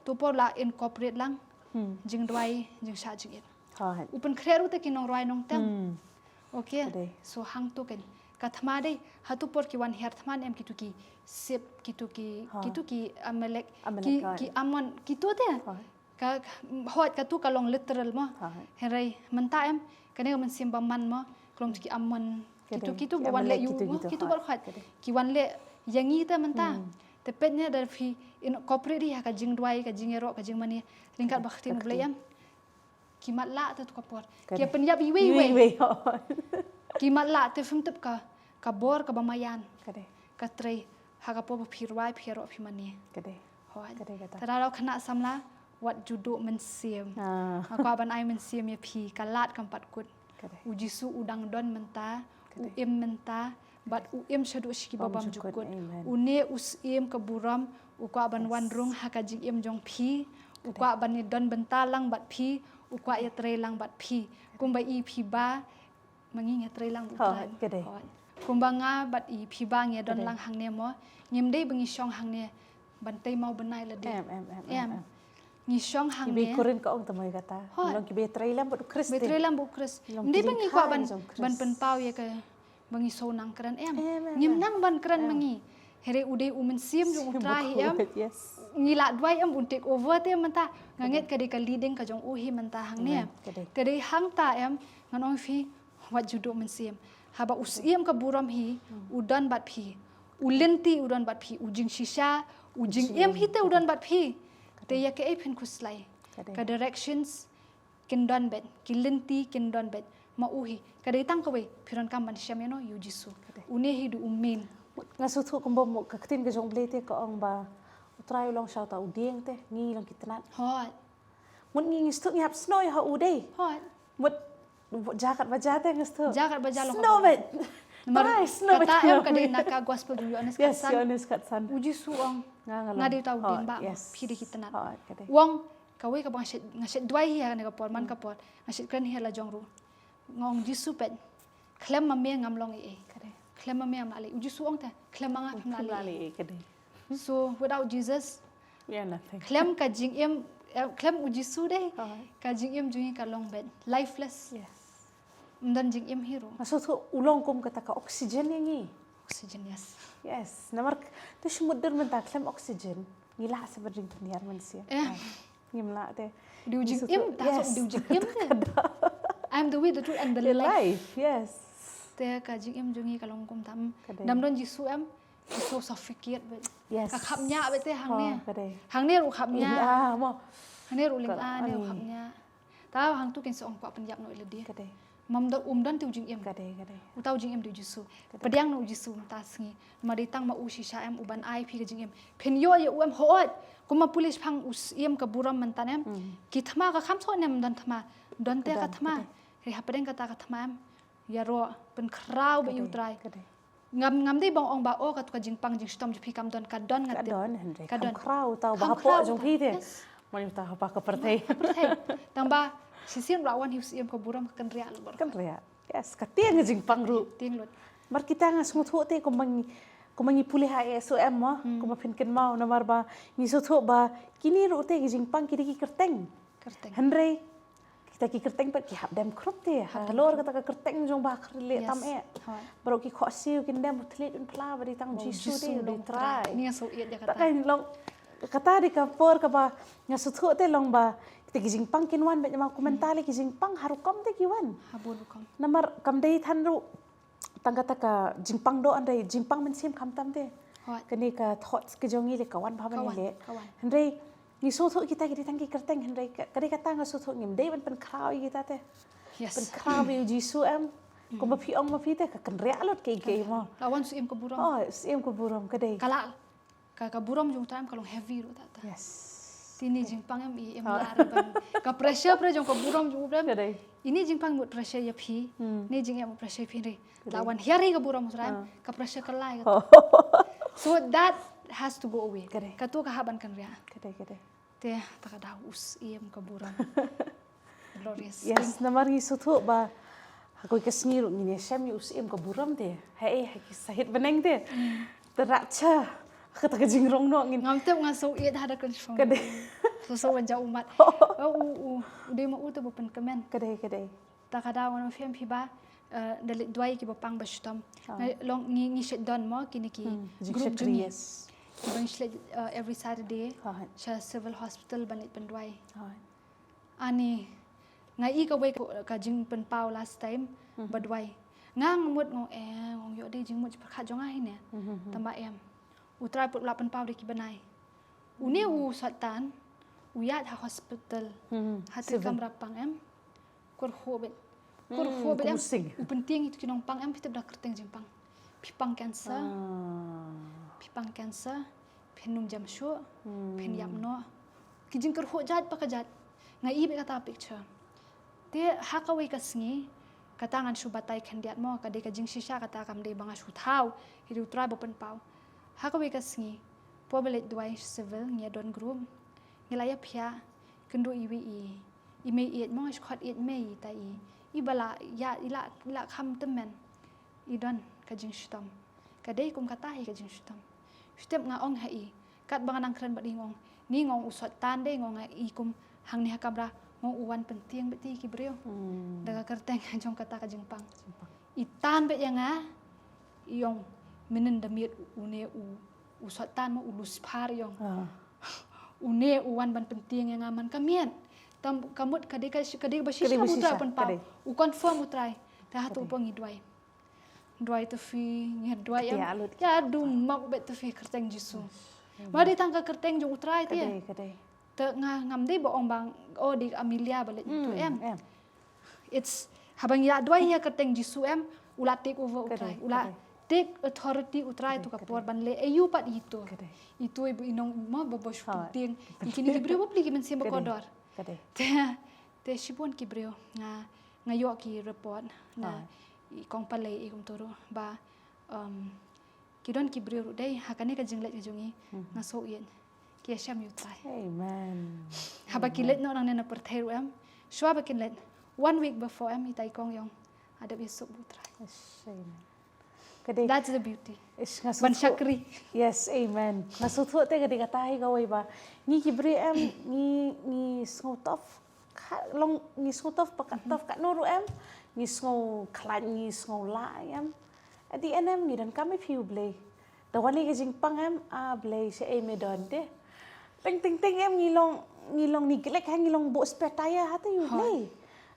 tu por la incorporate lang jingduwai, jingshah jingit. U pynkhreh ruh te ki nongrwai nongtem. Okay. So hangto keiñ ka thma dei, ha tu por ki wan hiar thma ne em, kitu ki Sip, kitu ki, kitu ki Amalek, ki, ki Ammon, kitu te. Ka, hooid, katu ka long literal mo. Hynrei mynta em, kane ka mynsiem bymman mo, ka long ki Ammon, kitu, kitu ba wan leh ïa u mo, kitu ba hooid. Ki wan leh ïa ngi te mynta. Te peit ne da phi incorporate hi ha ka jingduwai, ka jingïaroh, ka jingmane ryngkat bad ka ktien U Blei em. Ki matlah te tu ka por. Ki pynïap iwei iwei. Ki matlah te, phim tip ka, ka bor kaba maïan ka trei ha ka por ba phi rwai, phi ïaroh, phi mane. Hooid. Te da u khynnah samla, wat ju duh mynsiem. Nga kwah ban ai mynsiem ïa phi, ka lad kam pat kut. U Jisu u dang don mynta, u im mynta, bad u im shaduh sha kiba bymjukut. Une u Syiem ka burom u kwah ban wan rung ha ka jingim jong phi. U kwah ban ïadon bynta lang bad phi. U kwah ïatrei lang bad phi. Kumba i phi ba, ma ngi ngi ïatrei lang bad u Trai. Kumba nga bad i phi ba ngi ïadon lang hangne mo. Ngim dei ba ngi shong hangne ban tei maw bnai lade. Em, em, em, em, em. Ngi shong hangne. Ki bei Korinth ka ong tang ïa kata. Hooid. Long ki bei trei lem bad u Khrist. Bei trei lem bad u Khrist. Long ki jingkren jong u Khrist. Ym dei ba ngi kwah ban, ban pynpaw ïa ka ba ngi sngew nang kren em. Em, em, em. Ngim nang ban kren ma ngi. Hynrei u dei u Mynsiem jong u Trai hi em. Yes. Ngi lah duwai em un take over te mynta. Nga ngeit ka dei ka leading ka jong u hi mynta hangne. Amen. Ka dei. Ka dei hangta em ngan ong phi wat ju duh mynsiem. Haba u Syiem ka burom hi u don bad phi. U lynti u don bad phi. U jingshisha, u jingim hi te u don bad phi. Te ïa kaei phin khuslai. Ka dei. Ka directions kin don beit, ki lynti kin don beit. Ma u hi. Ka dei tang kawei, phi donkam ban shem ïa no, ïa u Jisu. Ka dei. Une hi dei u main. Nga sngewthuh kumba mo ka ktien ka jong u Blei te ka ong ba u Trai u long sha uta u dieng te, ngi long ki tnat. Hooid. Mut ngi ngi sngewthuh ngi hap snoh ïa u dei. Hooid. Mut ja katba ja te ngi sngewthuh. Ja katba ja long. Snoh beit. Namar Trai, snoh beit. Kata em ka dei na ka gospel jong u Ïoannis khatsan. Yes, Ïoannis khatsan. U Jisu u ong. Nga, nga long. Nga dei uta u dieng ba, yes, phi dei ki tnat. Hooid, ka dei. U ong, kawei kaba nga shait, nga shait duwai hi ha kane ka por, man ka por. Nga shait kren hi ha la jong ruh. Nga ong Jisu peit. Khlem ma me ngam long ei ei. Ka dei. Khlem ma me ngam lah lei. U Jisu u ong te, khlem ma nga phim lah lei ei. Phim lah lei ei, ka dei. So, without Jesus, we are nothing. Khlem ka jingim, eh, khlem u Jisu dei. Hooid. Ka jingim jong ngi ka long beit. Lifeless. Yes. Ym don jingim hi ruh. Nga sngewthuh u long kum kata ka oxygen ïa ngi. Oxygen, yes. Yes. Namar k-, to shu mutdur mynta khlem oxygen. Ngi lah sa ban ring pynhiar mynsiem. Eh. Ngim lah te. U dei u jingim, ta shu u dei u jingim te. Ka dei. I am the way, the truth and the life. Life, yes. Te ka jingim jong ngi ka long kumta. Ka dei. Dam don Jisu em, Jisu suffocate beit. Yes. Ka khapngiah beit te hangne. Oh, ka dei. Hangne ruh khapngiah. Ah, mo. Hangne ruh ling ah, hangne ruh khapngiah. Te hangtu kin sa ong kwah pynïap noh ïa lade. Ka dei. Ym don, ym don te u jingim. Ka dei, ka dei. Uta u jingim dei u Jisu. Ka dei. Pdiang noh u Jisu mynta sngi. Namar dei tang ma u shisha em uban ai phi ka jingim. Phin ïoh ïa u em hooid. Kumba pule shaphang u Syiem ka burom mynta em. Mm. Ki thma ka kham shuh ne ym don thma. Don te ka thma. Ka dei. Hynrei hapdeng kata ka thma em. Ïaroh pynkhraw beit ïa u Trai. Ka dei. Ngam, ngam dei ban ong ba, oh, katu ka jingpang jingshitom jong phi kam don, ka don nga tip. Ka don, hynrei ka don. Kham khraw uta uba hapoh jong phi te. Yes. Mano uta uba ha ka pyrthei. Ka pyrthei. Tang ba shisien ba la wan hi u Syiem ka burom ka kynriah lut baroh. Kynriah. Yes, ka tieng ka jingpang ruh. Tieng lut. Namar kita nga sngewthuh te kumba ngi, kumba ngi pule ha S O M mo, hmm, kumba phin kynmaw namar ba ngi sngewthuh ba kine ruh te ki jingpang ki dei ki kyrteng. Kyrteng. Hynrei kita ki kyrteng pat ki hap dem khrup te. Hap dem khrup. Halor kata ka kyrteng jong ba khrup leh tam eh. Yes. Hooid. Baroh ki khohsiew kin dem u thylliej u phla ba dei tang u Jisu te, u dei u Trai. Ni nga sngewthuh ïa kata. Kata dei ka por kaba nga sngewthuh te long ba kita ki jingpang kin wan bad ma kumta lei ki jingpang ha rukom te ki wan. Ha bun rukom. Namar kam dei than ruh tang kata ka jingpang doh, hynrei jingpang mynsiem khamtam te. Hooid. Kane ka thoughts ka jong ngi lei ka wan bha ban leh. Ka wan, ka wan. Hynrei ngi sngewthuh kita ki dei tang ki kyrteng hynrei ka, ka dei kata nga sngewthuh ngim dei ban pynkhraw ïa kita te. Yes. Pynkhraw ïa u Jisu em. Mm. Kumba phi ong ma phi te ka kynriah lut kaei kaei mo. La wan u Syiem ka burom. Oh, u Syiem ka burom ka dei. Ka la Ka, ka burom jong u Trai em ka long heavy ruh ta ta. Yes. Te ine i jingpang em i em lah ruh ban. Ka pressure, pressure jong ka burom jong u Trai em. Ka dei. Ine i jingpang mut pressure ïa phi. Hmm. Ine i jingim mut pressure ïa phi re. Ka dei. La wan hiar hi ka burom u Trai em. Ah. Ka pressure ka la ïa ka. Oh. So that has to go away. Ka dei. Katu ka hap ban kynriah. Ka dei, ka dei. Te, ta ka daw u Syiem ka burom. Glorious. Yes, namar ngi sngewthuh ba ha kawei ka sngi ruh ngin ïashem ïa u Syiem ka burom te. Haei, ha ki sahit bneng te. Mm. Te rapture. Kata ka jingrong noh ngin. Ngam tip, nga sngewthuh ha da ka shong. Ka dei. Sngewthuh wan ja u mat. Oh, u, u, u dei ma u te ba pynkmen. Ka dei, ka dei. Ta ka daw ngan ong ïa phi ba, eh, da leit duwai ïa kiba pang ba shitom. Ah. Nga long ngi, ngi shait don mo kine ki group jong ngi. Hmm, jingshakri, yes. Kiba ngi shait, eh, every Saturday. Ah. Sha Civil Hospital ban leit pynduwai. Ah. Ani, nga i kawei ka, ka jingpynpaw last time, mhm, ba duwai. Nga, nga mut nga ong, eh, nga ong ïoh dei jingmut jingpyrkhat jong nga hi ne. Mhm, mhm. Tangba em. U Trai pat u la pynpaw da ki bnai. Une u Satan, u ïaid ha hospital. Hmm, ha te civil. Kamra pang em. Kyrhuh beit. Hmm, kyrhuh beit em. Kum u sing. U pyntieng ïa ki nongpang em, phi tip da kyrteng jingpang. Phi pang cancer. Ah. Phi pang cancer. Phin ym jem shuh. Hmm. Phin ïap noh. Ki jingkyrhuh jait pa ka jait. Nga i beit kata picture. Te ha kawei ka sngi, kata ngan shu batai khyndiat mo, ka dei ka jingshisha kata kam dei ba nga shu thaw, hi u Trai ba pynpaw. Ha kawei ka sngi, por ba leit duwai civil, ngi ïa don group, ngi la ïa phiah, kynduh iwei i, i mei ïeit mo, nga shu khot ïeit mei i ta i, i ba la, ïa, i la, i la kham tymmen. I don ka jingshitom. Ka dei kum kata hi ka jingshitom. Shu tip nga ong ha i. Katba nga nang kren bad i nga ong. Ni ngong u Soitan de, ngong nga i kum hangne ha kamra, ngong u wan pyntieng beit ïa ki briew. Hmm. Da ka kyrteng jong kata ka jingpang. Jingpang. I tan beit ïa nga, i ong mynnin da miet une u, u Soitan mo, u Lucifer i ong. Ah. Une u wan ban pyntieng ïa nga man ka miet. Tam ka mut ka dei ka, ka dei ba shi, ka dei ba shi sha, sha pynpaw. Ka dei. U confirm u Trai. Te hato, ka dei, u pong i duwai. Duwai to phi, ngi duwai. Kata ïa, ïa lut. Ïa du map beit to phi kyrteng Jisu. Yes. Amen. Ba dei tang ka kyrteng jong u Trai te. Ka dei, ka dei. Te nga ngam dei ba ong bang, oh, dei Amelia ba leh, hmm, to em. Em. It's, haba ngi ïa duwai ïa kyrteng Jisu em, u la take over u Trai. Ka dei, u la, ka dei, take authority u Trai, ka dei, to ka por, ka dei, ban leh ïa u pat ïa ito. Ka dei. Ito i bu inong mo ba ba shu pyntieng. Hooid. I kine ki briew bapli ki mynsiem ba kordor. Ka dei. Ka dei. Te, te shibun ki briew nga, nga ïoh ki report na, hooid, i kong Palei i kumta ruh ba, um, ki don ki briew ruh dei ha kane ka jingleit ka jong ngi, mhm, nga shu ïohi ki ïashem ïa u Trai. Amen. Haba ki leit noh nangne na pyrthei ruh em, shuwa ba kin leit, one week before em, itai i kong i ong, nga dep ïasuk bad u Trai. Yes, amen. Ka dei. That's the beauty. Ish, nga sngewthuh. Ban shakri. Yes, amen. Nga sngewthuh te ka dei kata hi kawei ba ngi ki briew em, ngi, ngi sngewthuh. Ka long ngi sngewthuh pat ka, mhm, tough katno ruh em. Ngi sngewkhlaiñ, ngi sngewlah em. At the end em, ngi donkam ïa phi U Blei. Da wan ïa ka jingpang em, ah Blei, shaei me don te. Teng teng teng em, ngi long, ngi long neglect ha, ngi long buh spare tyre ha te ïa U Blei. Hooid.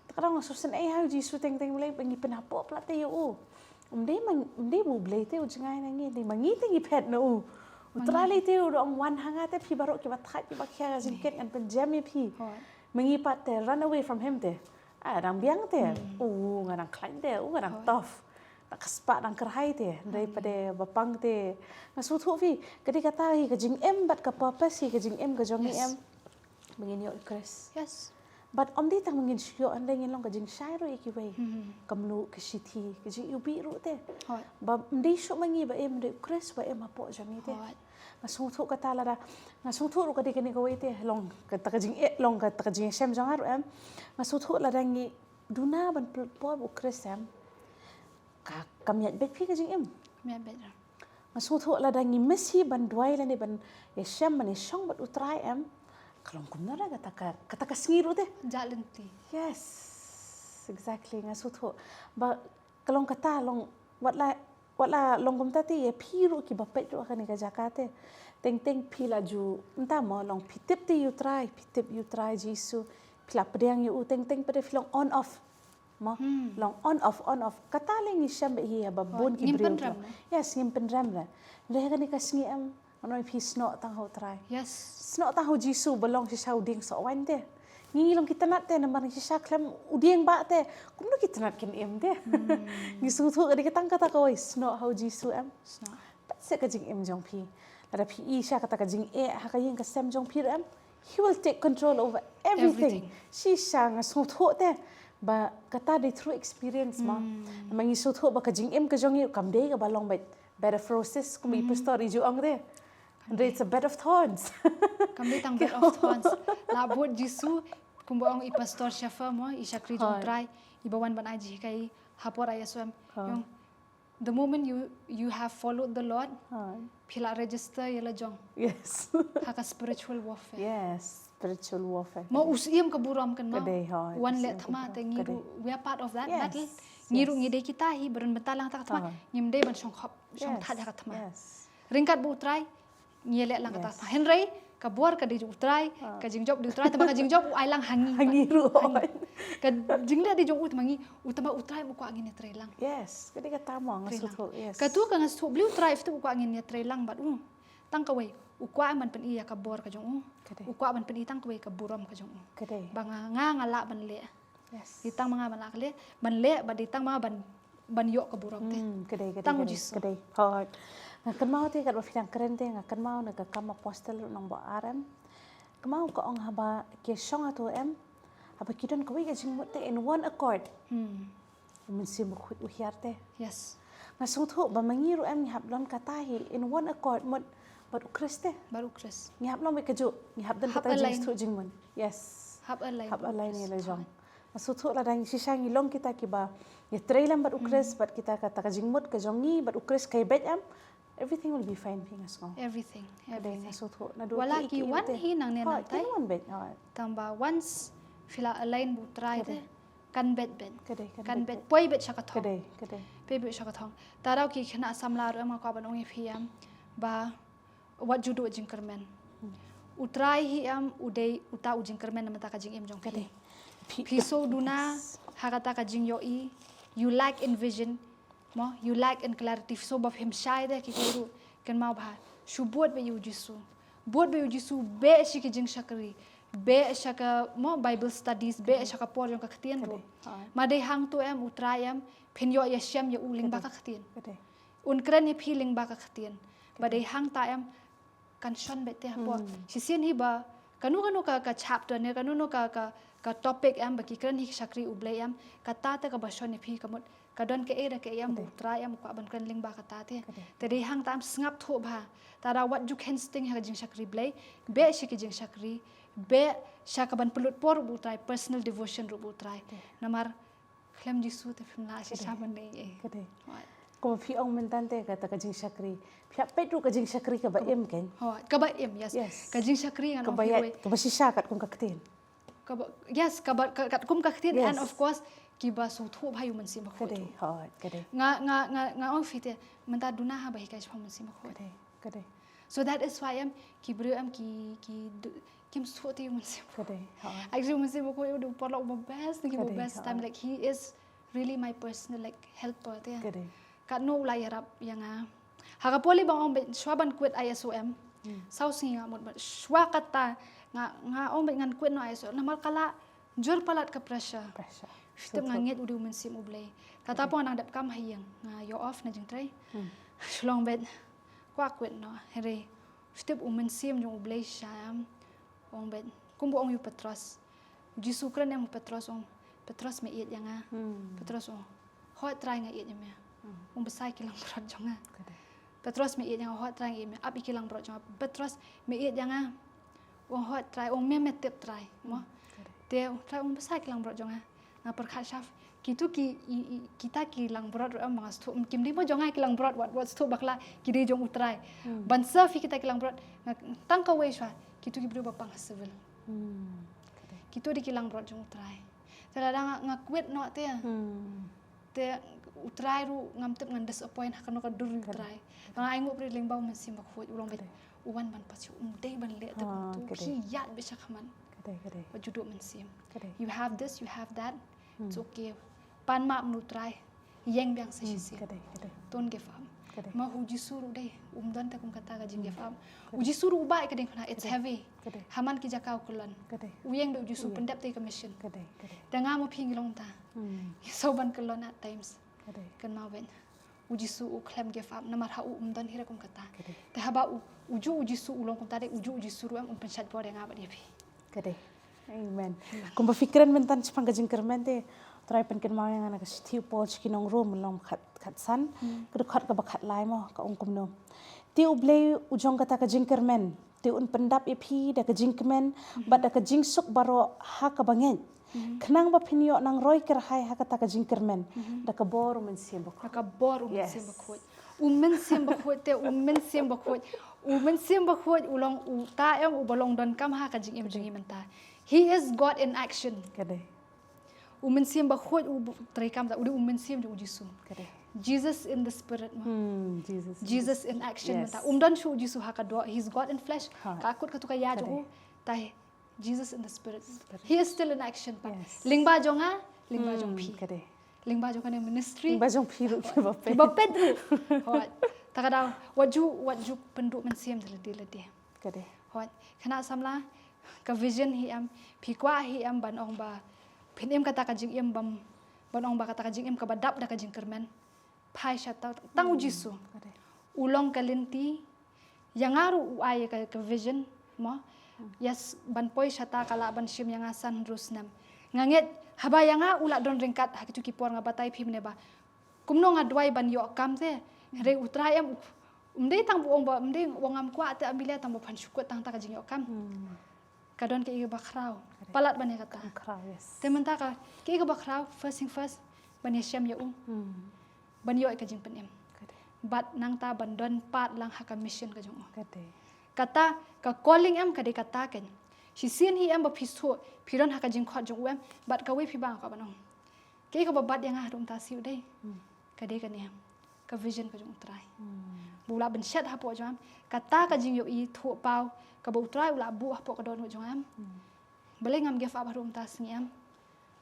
Te ka dang shu sngew ei ha U Jisu teng teng, Blei, ba ngi pynhapoh palat te ïa u. Ym dei ma, ym dei ba U Blei te u jngai na ngi, dei ma ngi te ngi phet na u. U Trai lei te u da ong wan ha nga te phi baroh kiba thait kiba khia ka jingkit ngan pynjem ïa phi. Hooid. Ma ngi pat te run away from him te. Ah, dang biang te. Hmm. U nga dang khlaiñ te, u nga dang tough. Hooid. Dang ka spah dang kyrhai te. Hynrei pat de ba pang te. Nga sngewthuh phi, ka dei kata hi ka jingim bad ka purpose hi ka jingim ka jong ngi em. Yes. Ba ngin ïoh ïa u Khrist. Yes. Bad ym dei tang ba ngin shu ïoh, hynrei ngin long ka jingshai ruh ïa kiwei. Hmm. Ka mluh, ka shithi, ka jingïohi ruh te. Hooid. Ba ym dei shuh ma ngi ba im, hynrei u Khrist ba im hapoh jong ngi te. Hooid. Nga sngewthuh kata lada, nga sngewthuh ruh ka dei kane kawei te, long kata ka jingeh, long kata ka jingïashem jong nga ruh em. Nga sngewthuh lada ngi duna ban pynlut por bad u Khrist em. Ka, kam ïaid beit phi ka jingim. Kam ïaid beit. Nga sngewthuh lada ngi miss hi ban duwai lane ban ïashem ban ïashong bad u Trai em. Ka long kumno re kata ka, kata ka sngi ruh te. Jah lynti. Yes. Exactly, nga sngewthuh. Ba ka long kata long wat la, wat la long kumta te ïa phi ruh kiba peit ruh ha kane ka jaka te. Teng teng phi la ju, mynta mo long phi tip te ïa u Trai, phi tip ïa u Trai Jisu. Phi la pdiang ïa u teng teng pat de phi long on off. Mo, hmm, long on off, on off. Kata lei ngi shem beit hi haba bun ki briew. Ngim pynrem, mo? Yes, ngim pynrem re. Hynrei ha kane ka sngi em, ngan ong ïa phi snoh tang ha u Trai. Yes. Snoh tang ha u Jisu ba long shisha u dieng soh waiñ te. Ngi, ngi long ki tnat te namar ngi shisha khlem u dieng bah te. Kumno ki tnat kin im te. Hmm. Ngi sngewthuh ka dei ka tang kata kawei snoh ha u Jisu em. Snoh. Pat seh ka jingim jong phi. Lada phi i sha kata ka jingeh ha ka ïing ka sem jong phi ruh em, he will take control over everything. Everything. Shisha nga sngewthuh te ba kata dei through experience mo. Hmm. Namar ngi sngewthuh ba ka jingim ka jong ngi kam dei kaba long bad bed of roses kum i, hmm, pastor i ju ong te. Kam dei. Hynrei it's a bed of thorns. Kam dei tang bed of thorns. La bud Jisu kumba ong i pastor Shafa mo, i shakri jong u Trai, iba wan ban ai jinghikai ha por Ïasoh em. Hooid. Ïong The moment you, you have followed the Lord, hooid, phi la register ïa la jong. Yes. Ha ka spiritual warfare. Yes, spiritual warfare. Mo u Syiem ka burom kan mo. Ka dei, hooid. Wan leh thma te ngi ruh, we are part of that battle. Yes. Ngi ruh ngi dei kita hi ba don bynta lang ha ka thma. Hooid. Ngim dei ban shong khop, shong thait ha ka thma. Yes. Ryngkat bad u Trai, ngi leh lang kata. Yes. Hynrei ka bor ka dei jong u Trai, ah, ka jingjop dei u Trai, tangba ka jingjop u ai lang ha ngi. Ha ngi ruh. Ha ngi. Ka jingleh dei jong u, tangba ngi, u tangba u Trai u kwah ngin ïatrei lang. Yes, ka dei kata mo nga sngewthuh. Yes. Katu ka nga sngewthuh, Blei u Trai u kwah ngin ïatrei lang bad u. Tang kawei, u kwah ban pyni ïa ka bor ka jong u. Ka dei. U kwah ban pyni tang kawei ka burom ka jong u. Ka dei. Ba nga, nga, nga lah ban leh. Yes. Dei tang ma nga ban lah ka leh, ban leh, bad dei tang ma nga ban, ban ïoh ka burom te. Hmm, ka dei, ka dei, tang u Jisu. Ka dei. Hooid. Nga kynmaw te katba phi dang kren te, nga kynmaw na ka Kam Apostol ruh nang ba ar em. Kynmaw ka ong haba ki shong hato em, haba ki don kawei ka jingmut te in one accord. Hmm. U Mynsiem Bakhuid u hiar te. Yes. Nga sngewthuh ba ma ngi ruh em ngi hap don kata hi in one accord mut bad u Khrist te. Bad u Khrist. Ngi hap long bad kajuh, ngi hap don kata ka jingsngewthuh jingmut. Yes. Hap align. Hap align ïa la jong. Nga sngewthuh lada ngi shisha ngi long kita kiba ïatrei lem bad u Khrist, bad kita kata ka jingmut ka jong ngi bad u Khrist ka ïabeit em. Everything will be fine phi nga sngew. Everything. Ka dei nga Everything. sngewthuh naduh Wala ki ki wan te. Hi nangne Hooid, nangtai. Kin wan beit. Hooid. Tangba once phi la align bad u Trai Ka te. dei. Kan bet bet. Ka dei, kan Kan bet bet. Bet. Poi bet sha ka Ka thong. dei, ka dei. Poi bet sha ka thong. Tang ruh ki khynnah samla ruh em nga kwah ban ong ïa phi em. Ba wat ju duh jingkyrmen. Hmm. U Trai hi em u dei uta u jingkyrmen na bynta ka jingim jong Ka phi. dei. Phi Phi sngewduna ha kata ka jingïohi. You lack in vision. Mo, you lack in clarity. Phi sngew ba phim shai de ki kyrduh. Kynmaw bha. Shu bud beit ïa u Jisu. Bud beit ïa u Jisu beit sha ki jingshakri. Beit sha ka mo Bible studies, beit sha ka por jong ka ktien Ka ruh. dei. Hooid. Ma dei hangto em u Trai em phin ïoh ïashem ïa u lyngba Ka ka ktien. Ka dei. Un kren ïa phi lyngba ka ktien. Ba dei hangta em kan shon beit te ha por. Hmm. Shisien hi ba kano kano ka ka chapter ne kano kano ka ka ka topic em ba ki kren hi ki shakri U Blei em kata te kaba shon ïa phi ka mut ka don kaei da kaei em Ka dei. U Trai em u kwah ban kren lyngba kata te. Ka dei. Te dei hangta em sngap thuh bha. Tang ruh wat ju khein sting ha ka jingshakri Blei. Beit sha ki jingshakri. Beit sha ka ban pynlut por ruh bad U Trai personal devotion ruh bad U Trai. Ka dei. Namar khlem Jisu te phim lah shisha ban leh ei ei. Ka dei. Hooid. Kumba phi ong mynta te kata ka jingshakri. Phi hap peit ruh ka jingshakri kaba im kein. Hooid, kaba im, yes. Yes. Ka jingshakri ngan ong Kaba phi ïaid, ruh. Kaba shisha katkum ka ktien. Kaba, yes, kaba ka- katkum ka ktien Yes. And of course kiba sngewthuh bha ïa u Mynsiem Ka Bakhuid. dei. Hooid, ka dei. Nga nga nga nga ong phi te mynta duna haba hikai shaphang u Mynsiem Ka Bakhuid. dei. Ka dei. So that is why em ki briew em ki ki du- kim sngewthuh te ïa u Mynsiem Ka Bakhuid. dei. Hooid. Actually u Mynsiem Bakhuid u dei u paralok uba best, u Ka dei, best time, hooid. Like he is really my personal like helper te. Ka dei. Katno u la ïarap ïa nga. Ha ka por ba nga ong beit shuwa ban quit I S O M. Hmm. Saw sngi nga mut beit shuwa kata nga nga ong beit ngan quit noh I S O M. Namar ka la jur palat ka pressure. Pressure. Shu tip nga ngeit u dei u Mynsiem U Blei. Kata por nga dang dep kam ha ïing nga ïoh off na jingtrei. Hmm. Shu long beit kwah quit noh. Hynrei shu tip u Mynsiem jong U Blei shisha em. Ong beit kumba ong ïa u Petros. U Jisu kren em u Petros ong. Petros me ïeit ïa nga. Hmm. Petros ong. Hooid Trai nga ïeit ïa me. Hmm. Ong bsa ïa ki langbrot jong nga. Ka dei. Petros me ïeit ïa nga, hooid Trai nga ïeit ïa me. Ap ïa ki langbrot jong nga. Petros me ïeit ïa nga. Ong hooid Trai, ong me me tip Trai. Mo. Ka dei. Te ong Trai ong bsa ïa ki langbrot jong nga. Nga pyrkhat shap. Kito ki i, i, kita ki langbrot ruh em ba nga sngewthuh. Kim dei mo jong nga ki langbrot wat wat sngewthuh bakla ki dei jong U Trai. Hmm. Ban serve ïa kita ki langbrot nga tang kawei shuwa. Kito ki briew ba pang ha civil. Hmm. Ka dei. Kito dei ki langbrot jong U Trai. Te lada nga, nga quit noh te. Hmm. Te U Trai ruh ngam tip ngan disappoint ha kano ka dur U Trai. Nga ainguh pyrshah lyngba u Mynsiem Bakhuid u long beit Ka dei. U wan ban pat shu um dei ban leh te Ah, kumtu. ka dei. Phi ïaid beit sha khmat. Ka dei, ka dei. Wat ju duh mynsiem. Ka dei. You have this, you have that. Hmm. It's okay. Pan map na U Trai. Ïeng biang sa Hmm, shisien. Ka dei, ka dei. Don't give up. Ka dei. Ma u Jisu ruh dei. Um don te kum kata ka jing give up. Ka U dei. Jisu ruh u bah ïa ka diengphna. It's Ka dei. heavy. Ka dei. Ha man ki jaka u kyllon. Ka dei. U ïeng da u Jisu U ïeng. Pyndep te ka mission. Ka dei, ka dei. Te nga ma phi ngi long ta. Hmm. Ngi sngewbha ban kyllon at times. Ka dei. Kynmaw beit. U Jisu u khlem give up namar ha u um don hi ruh kum kata. Ka dei. Te haba u, u ju u Jisu u long kumta dei, u ju u Jisu ruh em un pynshait bor ïa nga bad ïa phi. Ka dei. Amen. Kumba phi kren mynta shaphang ka jingkyrmen te, Trai pynkynmaw ïa nga na ka shithi u Paul sha ki nong Rom lynnong khat, khatsan, ka dkhot kaba khatlai mo, ka ong kumno. Te U Blei u jong kata ka jingkyrmen, te un pyndap ïa phi da ka jingkmen, bad da ka jingsuk baroh ha kaba ngeit. Khnang ba phin ïoh nang roi kyrhai ha kata ka jingkyrmen, da ka bor u Mynsiem Bakhuid. Da ka bor u Mynsiem Bakhuid. U Mynsiem Bakhuid te, u Mynsiem Bakhuid. U Mynsiem Bakhuid u long uta em uba long donkam ha ka jingim jong ngi mynta. He is God in action. Ka dei. U Mynsiem Bakhuid u treikam ta, u dei u Mynsiem jong u Jisu. Ka dei. Jesus in the Spirit mo. Hmm, Jesus. Jesus in action mynta. Um don shuh u Jisu ha ka doh, he's God in flesh. Ka kut katu ka ïa jong u. Te Jesus in the Spirit. He is still in action pat. Yes. Lyngba jong nga, lyngba jong phi. Ka dei. Lyngba jong kane ministry. Lyngba jong phi ruh kiba peit. Kiba peit ruh. Hooid. Ta ka daw, wat ju, wat ju pynduh mynsiem da lade lade. Ka dei. Hooid. Khynnah samla, ka vision hi em, phi kwah hi em ban ong ba phin im kata ka jingim bym, ban ong ba kata ka jingim kaba dap da ka jingkyrmen. Phai shata tang u Jisu. U long ka lynti. Ïa nga ruh u ai ka, ka vision mo. Yes, ban poi shata ka lah ban shim ïa nga san hynriew snem. Nga ngeit haba ïa nga u la don ryngkat ha kitu ki por nga batai phi mynne ba kumno nga duwai ban ïoh kam te. Hynrei u Trai em um dei tang ba ong ba um dei ba ngam kwah te, ym bileh tang ba phan shu kut tang ta ka jingïoh kam. Ka don kaei kaba khraw. Palat ban ïa kata. Khraw, yes. Te mynta ka kaei kaba khraw, first thing first, ban ïashem ïa u. Ban ïoh ïa ka jingpynim. Ka dei. Bad nangta ban don part lang ha ka mission ka jong u. Ka dei. Kata, ka calling em ka dei kata kein. Shisien hi em ba phi shu, phi don ha ka jingkhot jong u em, bad kawei phi ba nga kwah ban ong. Kaei kaba bat ïa nga haduh mynta sngi u dei. Hmm. Ka dei kane em. Ka vision ka jong u Trai. Hmm. Ba u lah ban shet hapoh jong em. Kata ka jingïohi thuh paw, kaba u Trai u lah buh hapoh ka dohnud jong em. Hmm. Balei ngam give up haduh mynta sngi em.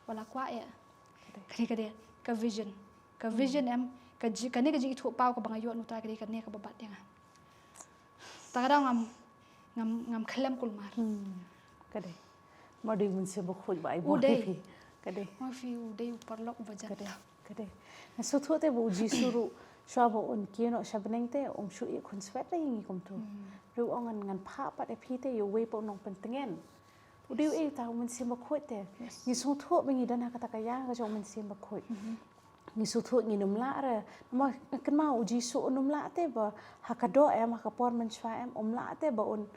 Ba la kwah ïa. Ka dei. Ka dei, ka dei. Ka vision. Ka vision em. Ka ji-, kane ka jingithuh paw kaba nga ïoh na u Trai ka dei kane kaba bat ïa nga. Ta ka daw ngam, ngam, ngam khlem kulmar. Hmm. Ka dei. Namar u dei u Mynsiem Bakhuid ba ai bor ïa phi. Ka dei. Namar phi u dei u paralok uba jan. Ka dei. Ka dei. Nga sngewthuh te ba u Jisu ruh shuwa ba un kiew noh sha bneng te um shu ïeh khunswet ïa ngi kumto. Hmm. Ruh ong ngan, ngan phah pat ïa phi te ïa uwei pat u nongpyntngen. U dei uei uta u Mynsiem Bakhuid te. Yes. Ngi sngewthuh ba ngi don ha kata ka ïa ka jong u Mynsiem Bakhuid. Mhm. Ngi sngewthuh ngin ym lah re. Namar kynmaw u Jisu un ym lah te ba ha ka doh em, ha ka por mynshuwa em, um lah te ba un,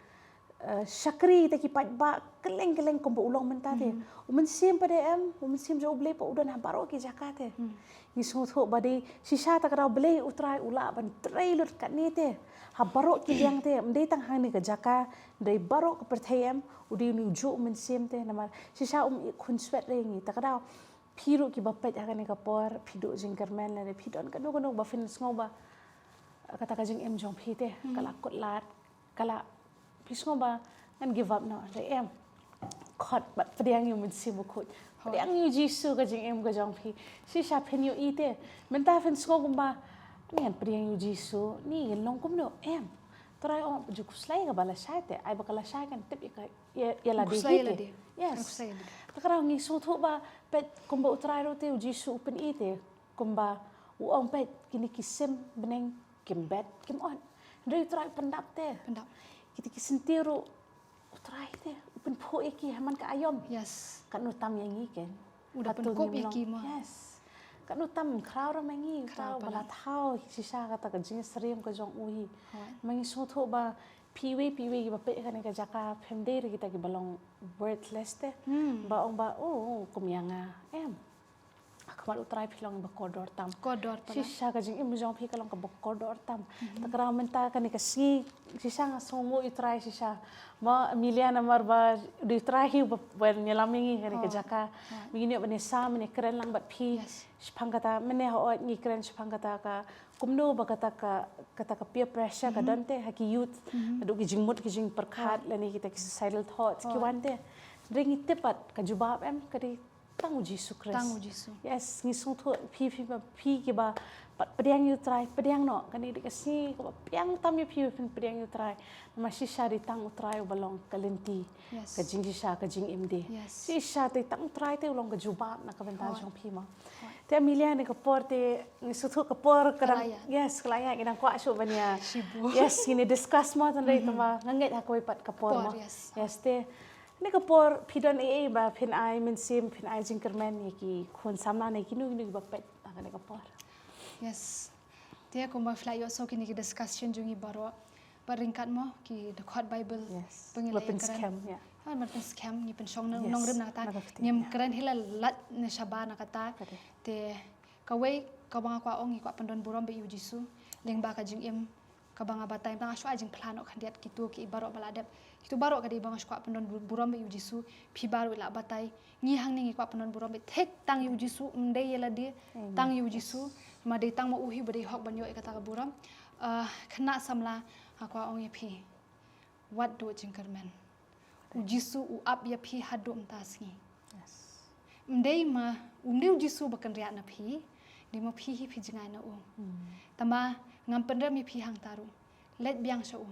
eh, shakri te ki paidbah kylleng kylleng kumba u long mynta te. Mhm. U Mynsiem pat em, u Mynsiem jong u Blei pat u don ha baroh ki jaka te. Mhm. Ngi sngewthuh ba dei shisha ta ka daw Blei u Trai u lah ban trei lut katne te ha baroh ki liang te, ym dei tang hangne ka jaka, dei baroh ka pyrthei em, u dei une ujuh u Mynsiem te, namar shisha um ïeh khunswet re ngi. Ta ka daw phi ruh kiba peit ha kane ka por, phi duh jingkyrmen lane phi don kano kano ba phin sngew ba kata ka jingim jong phi te ka la kut lad, ka la, phi sngew ba ngan give up noh, re em. Khot bad pdiang ïa u Mynsiem Bakhuid. Pdiang ïa u Jisu ka jingim ka jong phi. Shisha phin ïohi te. Mynta phin sngew kumba ngan pdiang ïa u Jisu, ni ngin long kumno em. Trai ong ju khuslai kaba lashai te, ai ba ka lashai kan tip ïa ka, ïa, ïa lade hi te. Yes. Ta ka daw ngi sngewthuh ba peit kumba u Trai ruh te u Jisu u pyni te. Kumba u ong peit kine ki sim bneng kim bet kim ot. Hynrei u Trai u pyndap te. Pyndap. Kita ki syntiew ruh u Trai te u pynphuh ïa ki ha man ka aïom. Yes. Katno tam ïa ngi kein. U da pynkup ïa ki mo. Yes. Katno tam khraw ruh ma ngi, khraw ba la thaw shisha kata ka jingsyriem ka jong u hi. Ma ngi sngewthuh ba phi wei phi wei ba peit kane ka jaka phim dei re kita kiba long worthless te. Hmm. Ba ong ba, oh, kum ïa nga em. Khmat u Trai phi long ba kordor tam. Kordor tam. Shisha ka jingim jong phi ka long kaba kordor tam. Mhm. Ta ka daw mynta kane ka sngi shisha nga sngewnguh ïa u Trai shisha. Ma Amelia namar ba u dei u Trai hi ba, ba ïalam ïa ngi kane ka jaka. Ba ngin ïoh ban ïasam ban ïakren lang bad phi. Yes. Shaphang kata mynne ha ot ngi kren shaphang kata ka kumno ba kata ka, kata ka peer pressure ka don te ha ki youth. Mhm. Haduh ki jingmut ki jingpyrkhat lane kita ki suicidal thoughts ki wan te. Hynrei ngi tip pat ka jubab em ka dei tang u Jisu Khrist. Tang u Jisu. Yes, ngi sngewthuh phi, phi, phi kiba pat pdiang ïa u Trai, pdiang noh. Kane dei ka sngi kaba biang tam ïa phi ba phin pdiang ïa u Trai. Namar shisha dei tang u Trai uba long ka lynti. Yes. Ka jingshisha, ka jingim de. Yes. Shisha dei tang u Trai te u long ka jubab na ka bynta jong phi mo. Te Amelia, ne ka por te ngi sngewthuh ka por ka dang, yes, ka la ïaid, ngi dang kwah shuh ban ïa. Yes, ngin ïa discuss mo tang dei tang ba nga ngeit ha kawei pat ka por mo. Yes, te ne ka por phi don ei ei ba phin ai mynsiem, phin ai jingkyrmen ïa ki khun samla ne kino kino kiba peit ha kane ka por. Yes. Te kumba phi la ïohsngew kine ki discussion jong ngi baroh. Bad ryngkat mo ki dkhot Bible. Yes. Ba ngi la pynskhem, ïa. Ha, ban pynskhem, ngi pynshong nongrim na kata. Ngim kren hi la lait ne shabar na kata. Te kawei kaba nga kwah ong, ngi kwah pyndon burom bad ïa u Jisu lyngba ka jingim kaba nga batai, tang shuwa jingphla noh khyndiat kito ki baroh ba la dep. Kito baroh ka dei ba nga shu kwah pyndon bu-, burom bad ïa u Jisu, phi baroh la batai. Ngi hangne ngi kwah pyndon burom bad thik tang ïa u Jisu, ym dei ïa lade, tang ïa u Jisu, ma dei tang ma u hi ba dei hok ban ïoh ïa kata ka burom. Ah, khynnah samla, nga kwah ong ïa phi. Wat duh jingkyrmen. U Jisu u ap ïa phi haduh mynta sngi. Yes. Ym dei ma, ym dei u Jisu ba kynriah na phi, dei ma phi hi phi jngai na u. Hmm. Tangba ngam pynrem ïa phi hangta ruh. Leit biang sha u.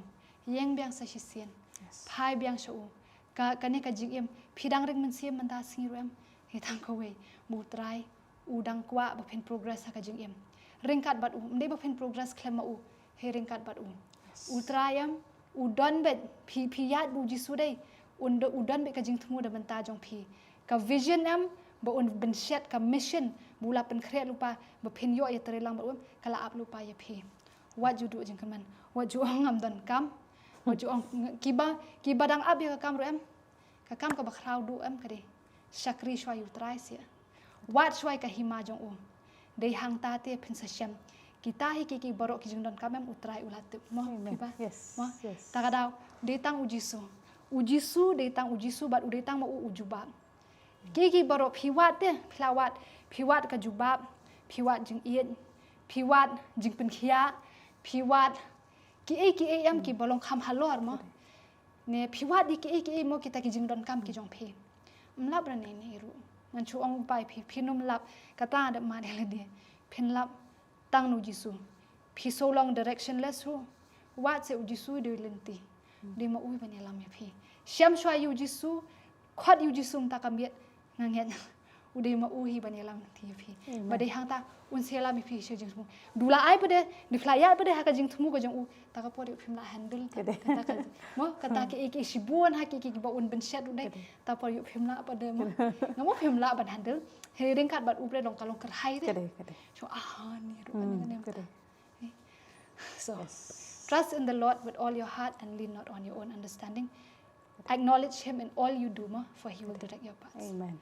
Ïeng biang sa shisien. Yes. Phai biang sha u. Ka, kane ka jingim, phi dang ring mynsiem mynta sngi ruh em. Hei tang kawei, ba u Trai u dang kwah ba phin progress ha ka jingim. Ryngkat bad u, ym dei ba phin progress khlem ma u, hei ryngkat bad u. Yes. U Trai em, u don beit, phi, phi ïaid bad u Jisu dei, un do, u don beit ka jingthmu da bynta jong phi. Ka vision em, ba un pynshet ka mission, ba u la pynkhreh lypa, ba phin ïoh ïatrei lang bad u em, ka la ap lypa ïa phi. Wat ju duh jingkyrmen, wat ju ong ngam don kam, wat ju ong ng-, kiba, kiba dang ap ïa ka kam ruh em, ka kam kaba khraw duh em ka dei shakri shuwa ïa u Trai seh. Wad shuwa ïa ka hima jong u. Dei hangta te phin sa shem Kita hi ki ki baroh ki jingdonkam em, U Trai u la tip mo. Phi ba? Mo. Ta ka daw dei tang U Jisu. U Jisu dei tang U Jisu bad u dei tang ma u u jubab. Ki ki baroh phi wad te, phi la wad, phi wad ka jubab, phi wad jingïeit, phi wad jingpynkhiah, phi wad ki ei ki ei em ki ba long kham halor mo. Ne phi wad ïa ki ei ki ei mo kita ki jingdonkam ki jong phi. Ym lap ra ne ne ruh. Ngan shu ong bai phi, phin ym lap. Kata da ma ne lade. Phin lap tang na U Jisu. Phi so long directionless ruh. Wad se U Jisu dei lynti. Dei ma u ban ïalam ïa phi. Shem shwa ïa U Jisu. Khot ïa U Jisu mynta ka miet. Nga ngeit u dei ma u hi ban ïalam ïa phi. Ba dei hangta un sa ïalam ïa phi sha jingthmu. Du la ai pat de, du la ïaid pat de ha ka jingthmu ka jong u. Ta ka por ïoh phim lah handle. Kata ka mo kata ki ki shibun ha ki ki ba un ban shet u dei. Ta por ïoh phim lah pat de mo. Nga mo phim lah ban handle. He ring kat bad u bre long ka long kyrhai de. Shu ah ni ruh kan ne. So trust in the Lord with all your heart and lean not on your own understanding. Acknowledge him in all you do mo, for he will direct your paths. Amen.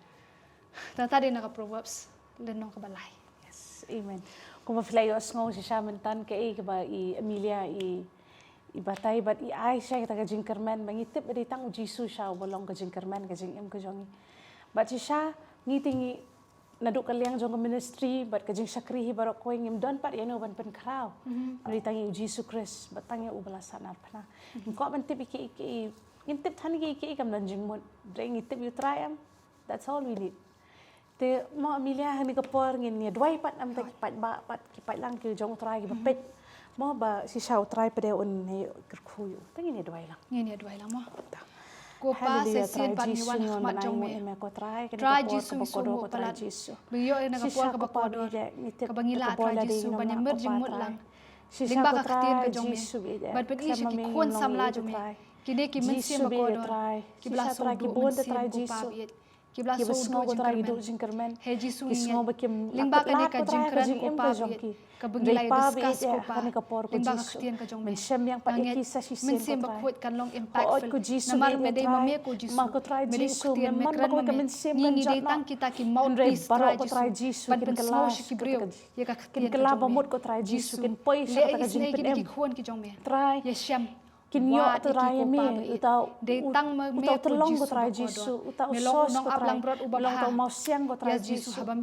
Ta ta dei na ka Proverbs lynnong kaba lai. Yes, amen. Kumba phi la ïohsngew shisha myntan kaei kaba i Amelia i i batai bad i ai shisha kita ka jingkyrmen ba ngi tip ba dei tang U Jisu shisha uba long ka jingkyrmen ka jingim ka jong ngi. Bad shisha ngi te ngi naduh ka liang jong ka ministry bad ka jingshakri hi baroh kawei ngim don pat ïano ban pynkhraw. Ngi tang ïa U Jisu Khrist bad tang ïa u ba la sahnarphna. Ngim kwah ban tip ïa kiei kiei, ngin tip than ïa kiei kiei kam don jingmut. Hynrei ngi tip ïa U Trai em. That's all we need. Te mo Amelia ha kane ka por ngin ïa duwai pat namar ki paidbah pat ki paidlang ki jong U Trai kiba peit. Mo ba shisha U Trai pat de un ïa kyrkhu ïa u. Te ngin ïa duwai lang. Ngin ïa duwai lang mo. Ko Pa, sa shisien pat ngi wan ha khmat jong me. Trai Jisu, ngi sngew mo palat ba ïoh ïa kane ka por kaba kordor kaba ngi lah Trai Jisu ban ïa mir jingmut lang lyngba ka ktien ka jong me bad ban ïohi sha ki khun samla jong me. Kine ki mynsiem ba kordor kiba la sngewduh mynsiem, ko Pa baieit, kiba la sngewduh jingkyrmen. He Jisu, ngi ngeit lyngba kane ka jingkren, ko Pa baieit, kaba ngi la discuss, ko Pa, lyngba ka ktien ka jong me, nga ngeit mynsiem bakhuid kan long impactful namar me dei ma me, ko Jisu. Me dei u ktien, me kren ma me. Ngi ngi dei tang kita ki mouthpiece, Trai Jisu, ban pynsngew sha ki briew ïa ka ktien ka jong me. Jisu, leh isynei kine ki khun ki jong me. Ïashem. Kin ïoh, Trai, ïa me, uta u, uta u tyllong, ko Trai Jisu, uta u source, ko Trai, long uta u mawsiang, ko Trai Jisu. Haba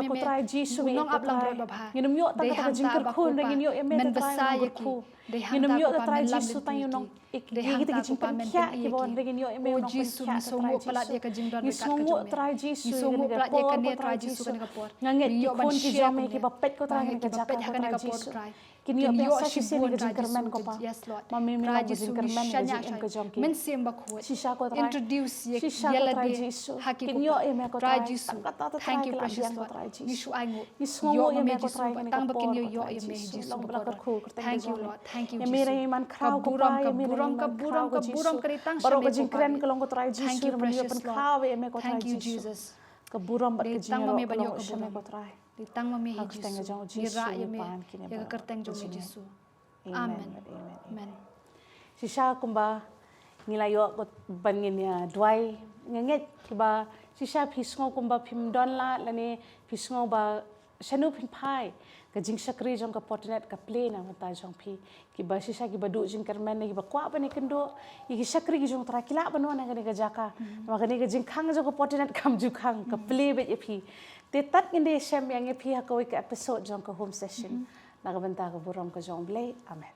ko Trai Jisu, ko Trai, ngin ym ïoh tang kata ka jingkyrkhu, hynrei ngin ïoh ïa me, Trai, u nongkyrkhu. Ngin ym ïoh, Trai Jisu, tang ïa u nong, ïa kita ki jingpynkhiah kiba wan, hynrei ngin ïoh ïa me, u nongpynkhiah, ko Trai Jisu. Ngi sngewnguh, Trai Jisu, ïa kane ka por, ko Trai Jisu. Nga ngeit ki khun ki jong me kiba peit, ko Trai, ha kane ka jaka, ko Trai Jisu. Kin ïoh biang sa shisien ka jingkyrmen, ko Pa. Ma me me long ka jingkyrmen ka jingim ka jong ki. Shisha, ko Trai, shisha, ko Trai Jisu, kin ïoh ïa me, ko Trai. Tang kata, Trai, ka la biang, ko Trai Jisu. Ngi sngewnguh ïa me, ko Trai, kane ka por, ko Trai Jisu. Long ba la kyrkhu kyrteng ka jong me. Ïa me ïa man khraw, ko Pa, ïa me ïa man khraw, ko Jisu. Baroh ka jingkren ka long, ko Trai Jisu, ïa me ïa pynkhraw ïa me, ko Trai Jisu. Ka burom bad ka jingïaroh ka long sha me, ko Trai. Dei tang ma me hi Jisu. Ngi rah ïa me ïa ka kyrteng jong me Jisu. Amen. Amen. Shisha kumba ngi la ïoh ban ngin ïa duwai, nga ngeit ba shisha phi sngew kumba phim don lad lane phi sngew ba shano phin phai. Ka jingshakri jong ka Portinet ka plie na ka bynta jong phi. Kiba shisha kiba duh jingkyrmen, kiba kwah ban ïakynduh ïa ki shakri ki jong U Trai, ki lah ban wan ha kane ka jaka. Namar kane ka jingkhang jong ka Portinet kam ju khang, ka plie beit ïa phi. Te tad ngin da ïashem biang ïa phi ha kawei ka episode jong ka home session. Na ka bynta ka burom ka jong U Blei. Amen.